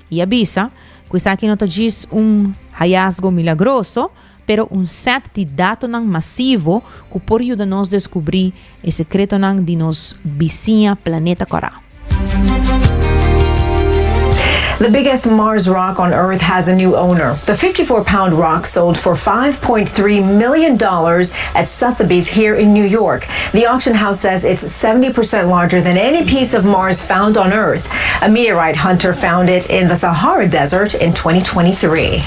i a bisa ku esaki no ta djis un hayasgo milagroso, pero un sèt di datonan masivo ku por yuda nos deskubrí e sekretonan di nos bisiña planeta kòrá. The biggest Mars rock on Earth has a new owner. The 54 pound rock sold for $5.3 million at Sotheby's here in New York. The auction house says it's 70% larger than any piece of Mars found on Earth. A meteorite hunter found it in the Sahara Desert in 2023.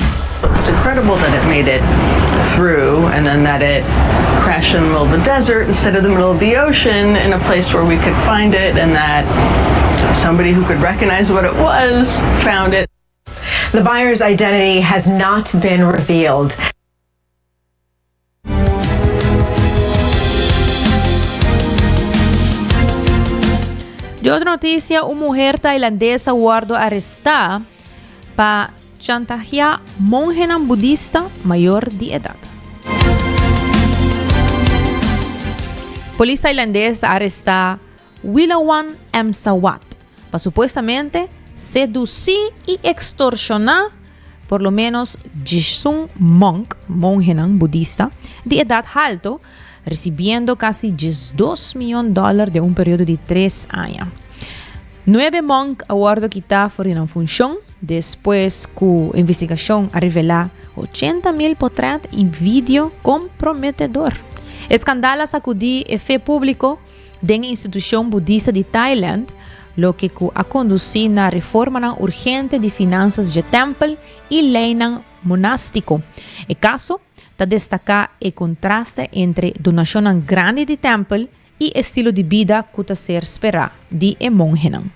It's incredible that it made it through and then that it crashed in the middle of the desert instead of the middle of the ocean in a place where we could find it and that somebody who could recognize what it was found it. The buyer's identity has not been revealed. Di otro noticia, un muher tailandes a wordo aresta pa chantagia monhenan budista mayor di edad. Polis tailandes a aresta Wilawan Emsawat pa supuestamente seduci y extorsiona por lo menos diesun monk, monhenan budista, di edad halto, recibiendo casi 12 miyon dollar den un periodo di tres aña. Nuebe monk a wordo kita for di nan funcion despues cu investigacion a revela 80 mil potret y video comprometedor. E scandal a sacudi e fe publico den e institucion budista di Thailand, loke cu a conduci na reformanan urgente di finansas dje tempel y leynan monastico. E caso ta destaca e contraste entre donacionnan grandi di tempel y estilo di bida cu ta ser spera di e monhenan.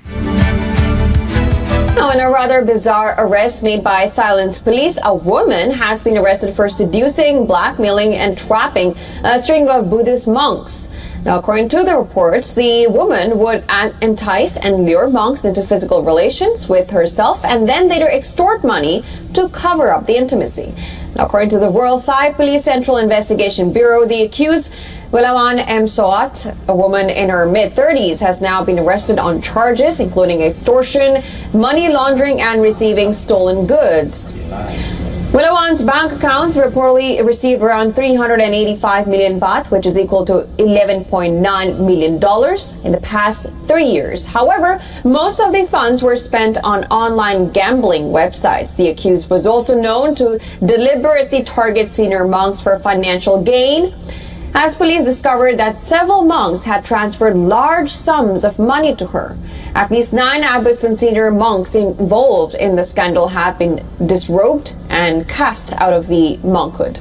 Now, in a rather bizarre arrest made by Thailand's police, a woman has been arrested for seducing, blackmailing, and trapping a string of Buddhist monks. Now, according to the reports, the woman would entice and lure monks into physical relations with herself and then later extort money to cover up the intimacy. Now, according to the Royal Thai Police Central Investigation Bureau, the accused Wilawan M. Soat, a woman in her mid 30s, has now been arrested on charges including extortion, money laundering, and receiving stolen goods. Wilawan's bank accounts reportedly received around 385 million baht, which is equal to $11.9 million in the past three years. However, most of the funds were spent on online gambling websites. The accused was also known to deliberately target senior monks for financial gain as police discovered that several monks had transferred large sums of money to her. At least nine abbots and senior monks involved in the scandal have been disrobed and cast out of the monkhood.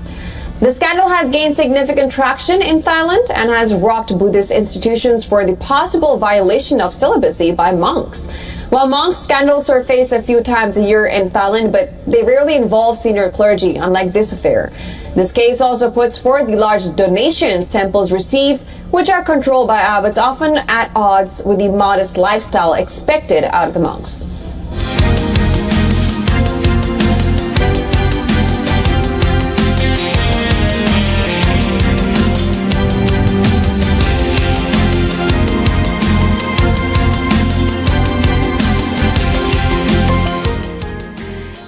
The scandal has gained significant traction in Thailand and has rocked Buddhist institutions for the possible violation of celibacy by monks. While monk scandals surface a few times a year in Thailand, but they rarely involve senior clergy, unlike this affair. This case also puts forth the large donations temples receive, which are controlled by abbots, often at odds with the modest lifestyle expected out of the monks.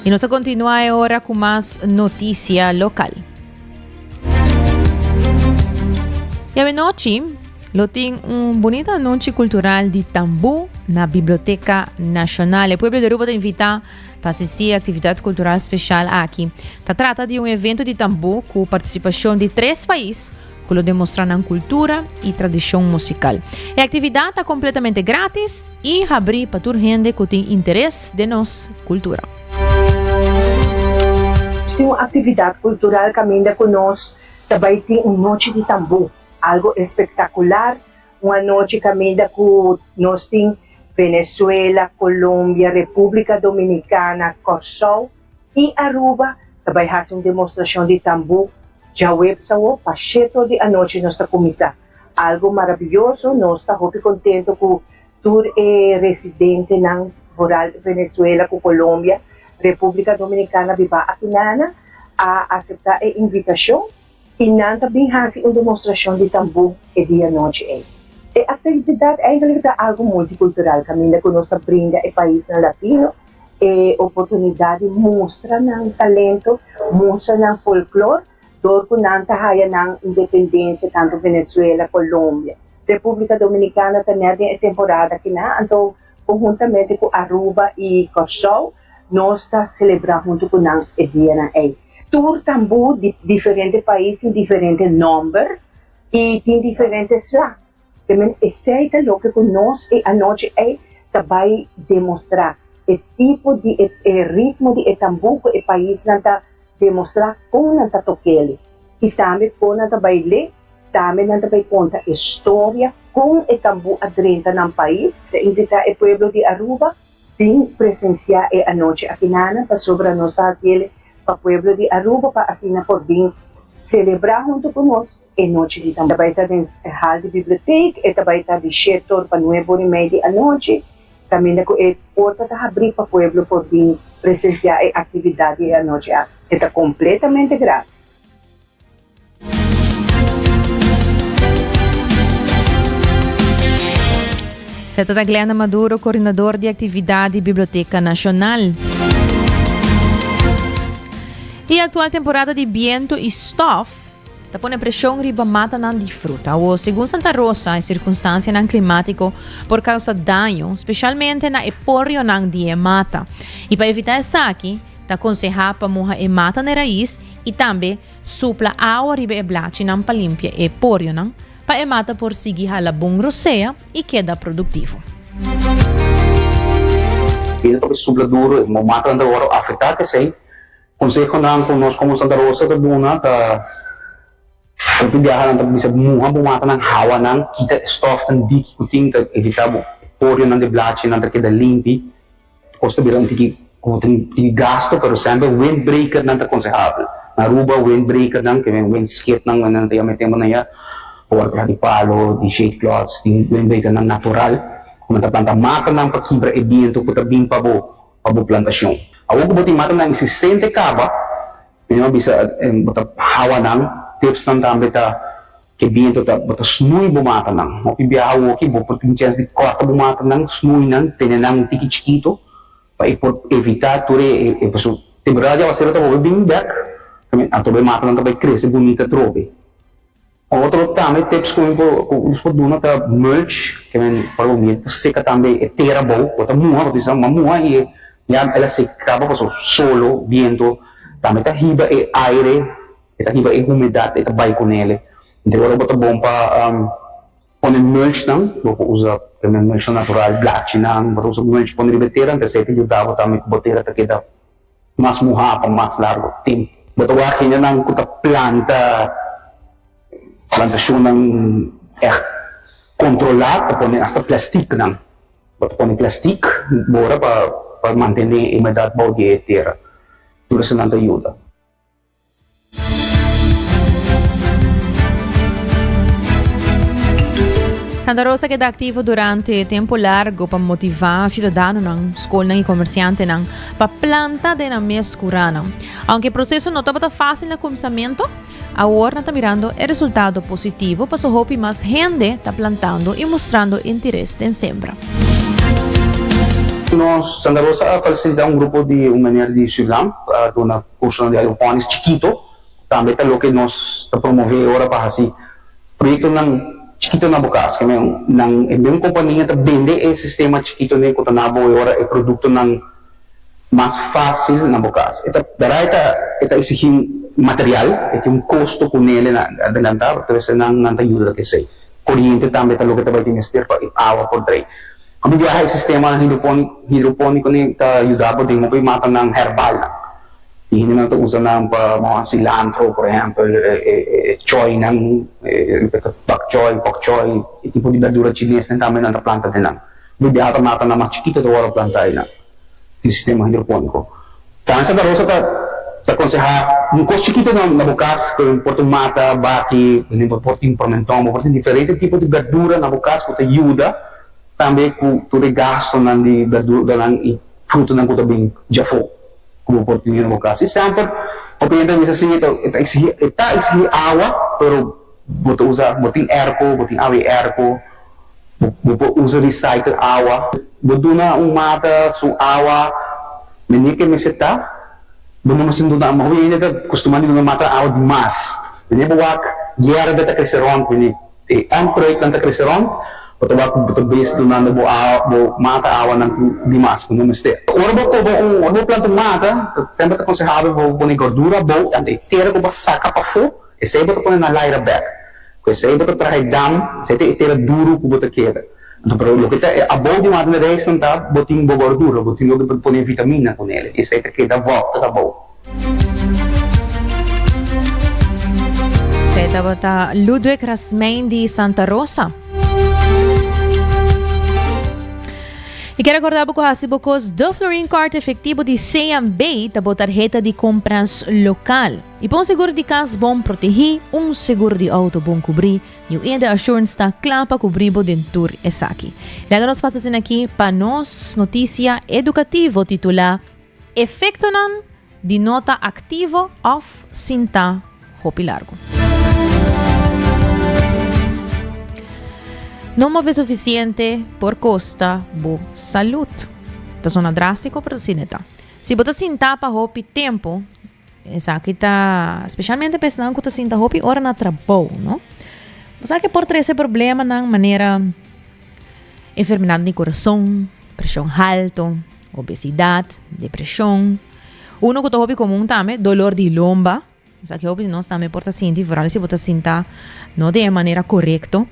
Y nos ta continua e ora cu mas noticia local. Y avenochi lo tin un bonita anochi cultural di tambú na Biblioteca Nacional. E pueblo di Aruba ta invita pa asisti e actividad cultural special aki. Ta trata di un evento di tambú cu participacion di tres pais cu lo demostra nan cultura y tradicion musical. E actividad ta completamente gratis y habri pa tur hende cu tin interes den nos cultura. Tin un actividad cultural caminda cu nos ta bay tin un nochi di tambú, algo espectacular, un anochi caminda cu nos tin Venezuela, Colombia, Republica Dominicana, Corsou y Aruba ta bay haci un demostracion di tambú djaweps awo pa sheto di anochi nos ta cuminsa. Algo maravilloso, nos ta hopi contento cu tur e residentenan vooral Venezuela cu Colombia, Republica Dominicana biba akinana a acepta e invitacion y nan ta bin haci un demostracion di tambú e dia nochi ey. E actividad eigenlijk ta algo multicultural caminda cu nos ta brinda e paisnan latino e oportunidad di mustra nan talento, mustra nan folklor dor cu nan ta haya nan independencia tanto Venezuela, Colombia. Republica Dominicana ta net den e temporada akinan, anto conhuntamente cu Aruba y Corsou nos ta celebra hunto cu nan e dianan ey. Tur tambú di diferente pais tin diferente nomber y tin diferente sla. Temen esey ta loke cu nos e anochi ey ta bay demostra, e tipo di e ritmo di e tambú cu e paisnan ta demostra con nan ta tok'el y tambe con nan ta bail'e. Tambe nan ta bay conta e storia con e tambú a drenta nan pais. Ta invita e pueblo di Aruba bin presencia e anochi akinana pasobra nos ta haciele pa pueblo di Aruba pa asina por bin celebra hunto cu nos e nochi di tambú. Ta bay ta den hal di biblioteek, e ta bay ta di shete or pa nuebe or y mei di anochi, caminda cu e porta ta habri pa pueblo por bin presencia e actividad di e anochi aki. E ta completamente gratis. Se trata Glenda Maduro, coordinador di actividad di Biblioteca Nacional. E actual temporada di biento y stof ta pone presion riba matanan di fruta. Awo, segun Santa Rosa, e circunstancianan climatico por causa daño, specialmente na e porionan di e mata. Y pa evita esaki, Ta konsehá pa muha e mata na e rais i tambe supla awa riba e blachinan pa limpia e porionan pa e mata por sigui hala bon rosea i keda produktivo. Bini toki supla duru e matanan ta wòrdu afektá p'esei konsehonan ku nos komo Santa Rosa ta duna ta hopi biaha nan ta bisa muha bo matanan hawa nan kita e stòfnan diki ku tin ta evitá bo porionan di blachinan ta keda limpi. Kos ta bira un tiki ku tin tiki gasto pero semper windbreakernan ta konsehabel. Na Aruba windbreakernan ke men windskitnan ku nan ta yama e tempunan ya por wòrdu traha di palo, di shade cloths, tin windbreakernan natural ku nan ta planta matanan pa kibra e bientu ku ta bin pa bo pa bo plantashon. Awor ku bo tin matanan eksistente kaba, mi a bisa bo ta hawa nan, tipsnan tambe ta. Ke biento ta bo ta snui bo matanan. Hopi biaha awoki bo por tin chèns di kòrta bo matanan, snui nan, tene nan un tiki chikito pa e por evitá tur e e pasobra temporada di awasero ta bolbe bin bèk, anto bo e matanan ta bai krese bunita atrobe. Otro tambe tips ku mi por ku nos por duna ta mulch, ke men ora bo mira ta seka tambe e tera abou, bo ta muha, bo ta bisa bo a muha i e ya el a seka kaba pasobra solo, biento tambe ta hiba e aire, e ta hiba e humedat, e ta bai kunele. Enton ora bo ta bon pa pone mulch nan, bo por usa primer mulch nan natural, blachinan, bo ta usa mulch pone riba e tera, enton esei ta yuda bo tambe ku bo tera ta keda mas muhá pa mas largu tempu. Bo ta wak hendenan ku ta planta plantashonnan ègt kontrolá ta pone asta plèstiknan. Bo ta pone plèstik bora pa pa mantené e humedat bou di e tera. Tur esanan ta yuda. Santa Rosa keda aktivo durante tempu largu pa motivá siudadanonan, skolnan i komersiantenan pa planta den nan mes kuranan. Aunke e proseso no tabata fásil na kuminsamentu, awor nan ta mirando e resultado positivo pasobra hopi mas hende ta plantando i mustrando interes den sembra. Nos Santa Rosa a fasilitá un grupo di un meneer di Surinam pa duna Cursonan di hydroponics chikito tambe ta loke nos ta promove ora pa haci proyectonan chikito na bo cas. Keme nan e mesun compania ta bende e sistema chikito ne cu ta na bo e ora e productonan mas facil na bo cas. E ta darai ta e ta exigi material, e tin un costo cu nele na adelanta, pero esnan nan ta yuda ta esey. Coriente tambe ta loke ta bay tin mester pa e awa por drei. Hopi biaha e sistema hidroponico ne ta yuda bo den hopi matanan herbalnan. Tin hendenan ta usa nan pa mawa cilantro, por ehempel, e choinan, bok choy, pak choy, e tipo di berdura chinesnan tambe nan ta planta den nan. Hopi biaha ta matanan mas chikito ta wòrdu planta einan den sistema hidroponico. Tambe Santa Rosa ta ta konsehá un kos chikito na na bo kas, ku por ta un mata, baki, bo por tin promenton, bo por tin diferente tipo di berdura na bo kas ku ta yuda Tambe ku tur e gastonan di berduranan i frutanan ku ta bin djafó ku bo por tene na bo kas. I semper hopi hende ta bisa si e ta eksigí e ta eksigí awa pero bo ta usa bo tin airco bo tin awa di airco bo bo por usa recycle awa. Bo duna un mata su awa mene ke mester ta bo no mester duna hopi hende ta kustumá di duna mata awa di mas mene bo wak yerba ta krese rònt mene. E onkruidnan ta krese rònt, bo ta wak ku bo ta bes dunando bo awa, bo mata awanan ku dimas ku no mester. Ora bo koba un, ora bo planta un mata, ta semper ta konsehabel pa bo pone gordura abou, anto e tera ku bo a saka pafó, esei bo ta pone na laira bèk. Ku esei bo ta traha e dam, esei ta e tera duru ku bo ta keda. Anto pero loke ta e abou di mata na reisnan ta bo tin bo gordura, bo tin loke bo ta pone vitamina ku nel, esei ta keda vòrter abou. Esei tabata Ludwig Rasmijn di Santa Rosa. I kier recorda bo ku hasi bo kos De Florin Card efectivo di CMB ta bo tarheta di compras local. I pa un seguro di kas bon protegi, un seguro di auto bon cubri, New India Assurance ta kla pa cubri bo den tur esaki. Laga nos pasa asina aki pa nos noticia educativo titula Efektonan di no ta aktivo òf sintá hopi largu. No move sufisiente por kosta bo salud. Ta sona drástiko, pero asina e ta. Si bo ta sintá pa hopi tempu, esaki ta spesialmente pa esnan ku ta sinta hopi ora na trabou, no? Bo sa ke por trese problemanan manera enfermedat di kurason, preshon haltu. Obesidad, depresion. Uno cu ta hopi comun tambe, dolor di lomba. Esaki hopi di nos tambe por ta sinti, vooral si bo ta sinta no den e manera corecto.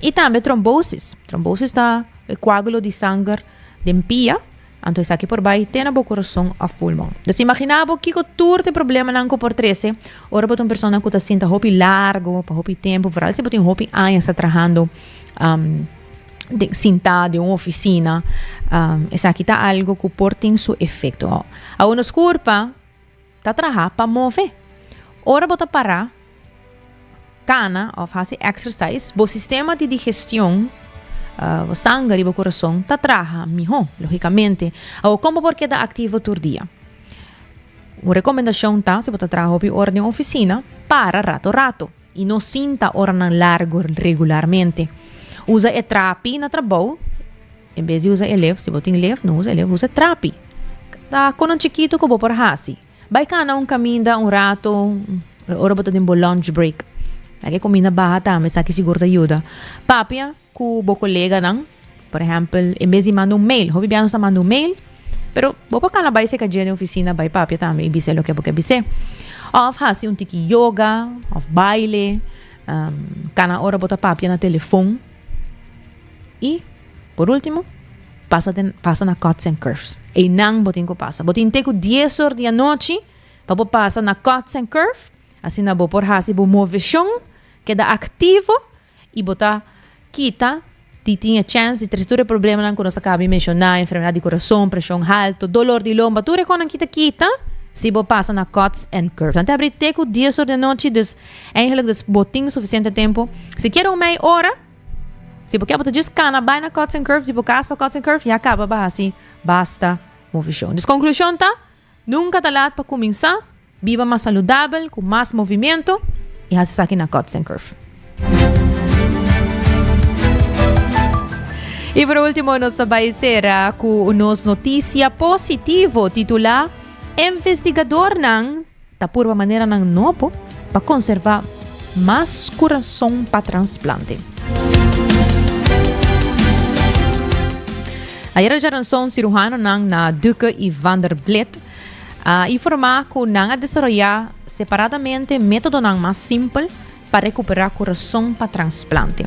Y tambe trombosis. Trombosis ta e coagulo di sanger den pia, anto esaki por bay te na bo corazon of pulmon. Dus imagina bo kico tur t'e problemanan cu por trece ora bo ta un persona cu ta sinta hopi largo, pa hopi tempo, vooral si bo tin hopi aña sa trahando den sintá den un oficina, esaki ta algo cu por tin su efecto. Awor nos curpa ta traha pa move. Ora bo ta para, cana of haci exercise, bo sistema di digestion, bo sanger y bo corazon ta traha miho, logicamente. Awor con bo por keda activo tur dia? Un recomendacion ta, si bo ta traha hopi ora den oficina, para rato rato. i no sinta oranan largu regularmente. Usa e trapi na trabou en bes di usa e lef. Si bo tin lef, no usa e lef, usa e trapi. Ta konan chikitu ku bo por hasi. Bai kana un kaminda un rato ora bo ta den bo lunch break. Laga e kuminda baha tambe, esaki sigur ta yuda. Papia ku bo koleganan, por ehèmpel, en bes di manda un mail, hopi bia nos ta manda un mail, pero bo por kana bai serka dje den ofisina bai papia tambe i bis'é loke bo ke bis'é. Òf hasi un tiki yoga òf baile, kana ora bo ta papia na telefon. I por último, pasa den pasa na Cuts and Curves. Einan bo tin ku pasa. Bo tin te ku dies or di anochi pa bo pasa na Cuts and Curve, asina bo por hasi bo moveshon, keda aktivo i bo ta kita di tin e chèns di trese tur e problemanan ku nos a kaba di menshoná, enfermedat di kurason, preshon haltu, dolor di lomba, tur e konan kita kita si bo pasa na Cuts and Curves. Nan ta abri te ku dies or di anochi, dus eigenlijk dus bo tin sufisiente tempu. Sikiera un mei ora. Si bo ke bo ta just kana bai na Cuts and Curves di bo kas pa Cuts and Curves ya kaba ba hasi basta movishon. Dus konklushon ta, nunka ta lat pa kuminsá biba mas saludabel ku mas movimiento i hasi esaki na Cuts and Curves. I por ultimo nos ta bai sera ku nos notisia positivo titulá Investigadornan Ta purba maneranan nobo pa konservá mas kurason pa transplante. Ayera djaranson siruhanonan na Duke i Vanderblit a informá ku nan a desaroyá separadamente métodonan mas simpel pa rekuperá kurason pa transplante.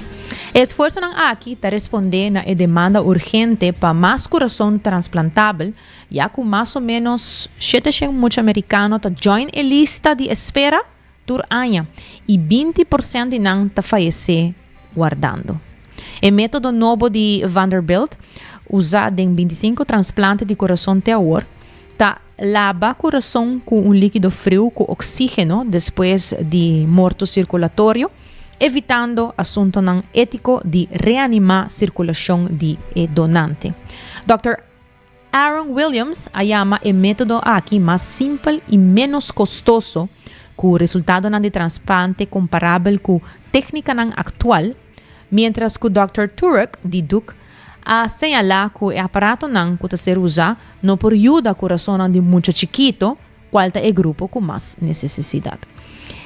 E esfuersonan aki ta respondé na e demanda urgente pa mas kurason transplantabel Ya ku mas o ménos 700 mucha merikano ta join e lista di espera tur aña i 20% di nan ta fayesé wardando. E método nobo di Vanderbilt, usá den 25 transplante di kurason te awor, ta laba kurason ku un líkido friu ku oksígeno despues di morto sirkulatorio, evitando asuntonan étiko di reanimá sirkulashon di e donante. Dòkter. Aaron Williams a yama e método aki mas simpel i ménos kostoso, ku resultadonan di transplante komparabel ku téknikanan aktual, miéntras ku Dòkter Turek di Duke a señalá ku e aparatonan ku ta ser usá no por yuda kurasonnan di mucha chikito, kual ta e grupo ku mas nesesidat.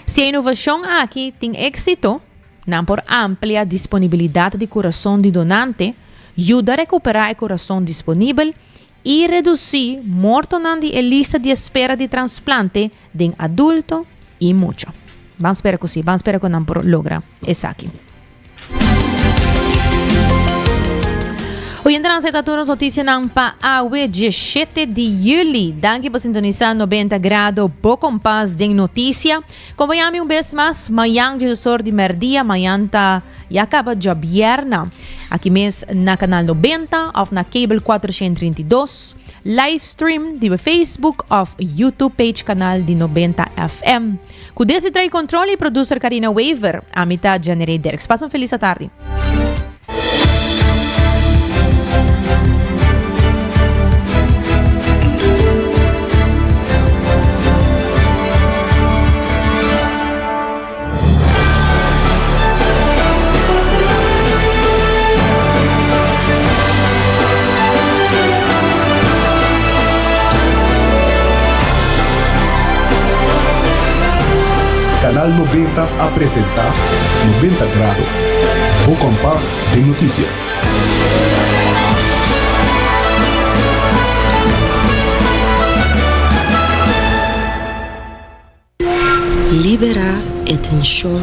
Si e inovashon aki tin éksito, Nan por amplia disponibilidat di kurason di donante, yuda rekuperá e kurason disponibel i redusí mortonan di e lista di espera di transplante den adulto i mucha. Ban spera ku sí, ban spera ku nan por logra esaki. Oyentenan esei ta tur nos notisianan pa awe 17 di juli. Danki pa sintonisá 90 Grado, bo kompas den notisia. Kompañá mi un bes mas mañan diesesor di mèrdia, mañan ta ya kaba djabièrna, aki mes na Kanal 90 òf na Cable 432, live stream di Facebook òf YouTube page Kanal di 90 FM. Ku Desi trae control i producer Karina Wever, ami ta Jennerey Dirks. Pasa un felis atardi. Canal 90 a presenta 90 Grado, bo kompas den notisia. Liberá e tenshon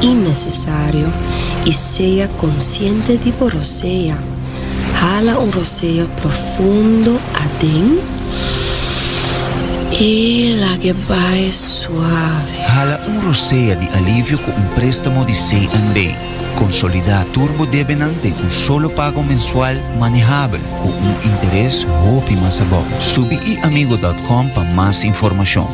innesesario i sea konsiente di bo rosea. Hala un rosea profundo aden i lag'e bai suave. Hala un rosea di alivio ku un préstamo di CNB. Konsolidá tur bo debenan den un solo pago mensual manehabel ku un interes hopi mas abou. Subi iamigo dòt kòm pa mas informashon.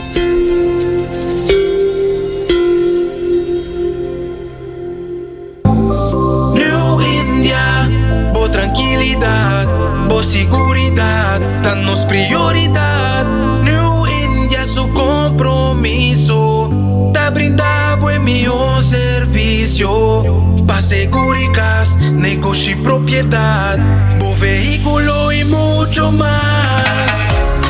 New India, bo trankilidat, bo siguridat ta nos prioridat. New India su kompromiso ta brinda bo e mihó servicio. servisio pa segurikas, negoshi, propiedat, bo vehíkulo i mucho mas.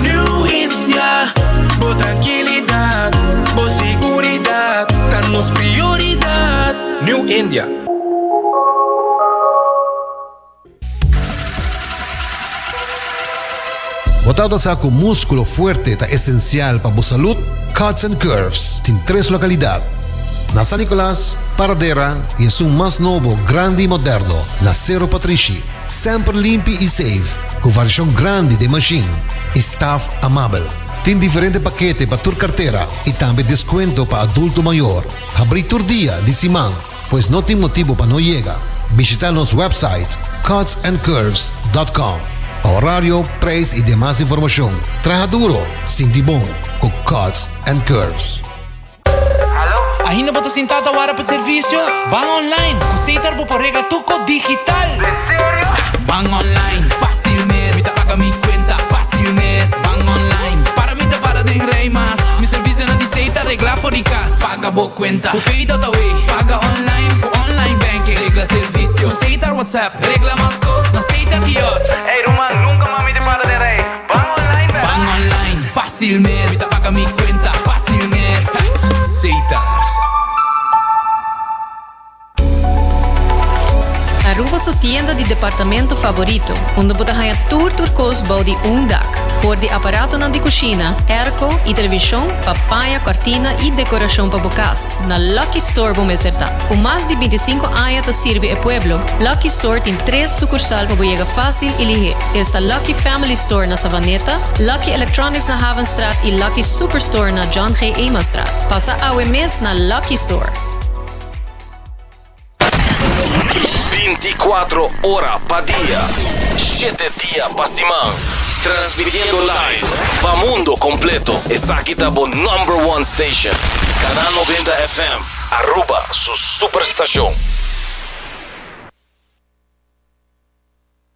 New India, bo trankilidat, bo siguridat ta nos prioridat. New India. Bo tabata sa cu musculo fuerte ta esencial pa bo salud? Cuts and Curves tin tres localidad, na San Nicolas, Paradera y esun mas nobo, grandi y moderno, na Cerro Patrishi. Semper limpi y safe, cu variacion grandi den machine y staff amabel. Tin diferente pakete pa tur cartera y tambe descuento pa adulto mayor. Habri tur dia di siman. Pues no tin motibo pa no yega. Bishita nos website cutsandcurves dot com pa horario, prijs y demas informacion. Traha duro, sinti bon cu Cuts and Curves. Ainda bo ta sinta ta wara pa servicio? Ban online! Cu Setar bo por regla tur cos digital! Den serio? Ban online, facil mes! Mi ta paga mi cuenta facil mes! Ban online, para mi ta para den rij mas! Mi servicionan di Setar regla for di cas! Paga bo cuenta cu Pay.awe, paga online cu online banking, regla servicio cu Setar WhatsApp, regla mas cos na Setar kiosk. Ey ruman, nunca mas mi ta para den rij. Ban online bek. Ban online, facil mes. Mi ta paga mi cuenta facil mes. Setar. Aruba su tienda di departamento favorito, unda bo ta haña tur tur kos bou di un dak. For di aparatonan di kushina, airco i televishon pa paña, kòrtina i dekorashon pa bo kas, na Lucky Store bo mester ta. Ku mas di bintisinko aña ta sirbi e pueblo, Lucky Store tin tres sukursal pa bo yega fásil i lihé. Esta Lucky Family Store na Savaneta, Lucky Electronics na Havenstraat i Lucky Superstore na John G. Emanstraat. Pasa awe mes na Lucky Store! Binticuatro ora pa dia, shete dia pa siman. Transmitiendo live pa mundo completo. Esaki ta bo number one station. Canal 90 FM, Aruba su superstacion.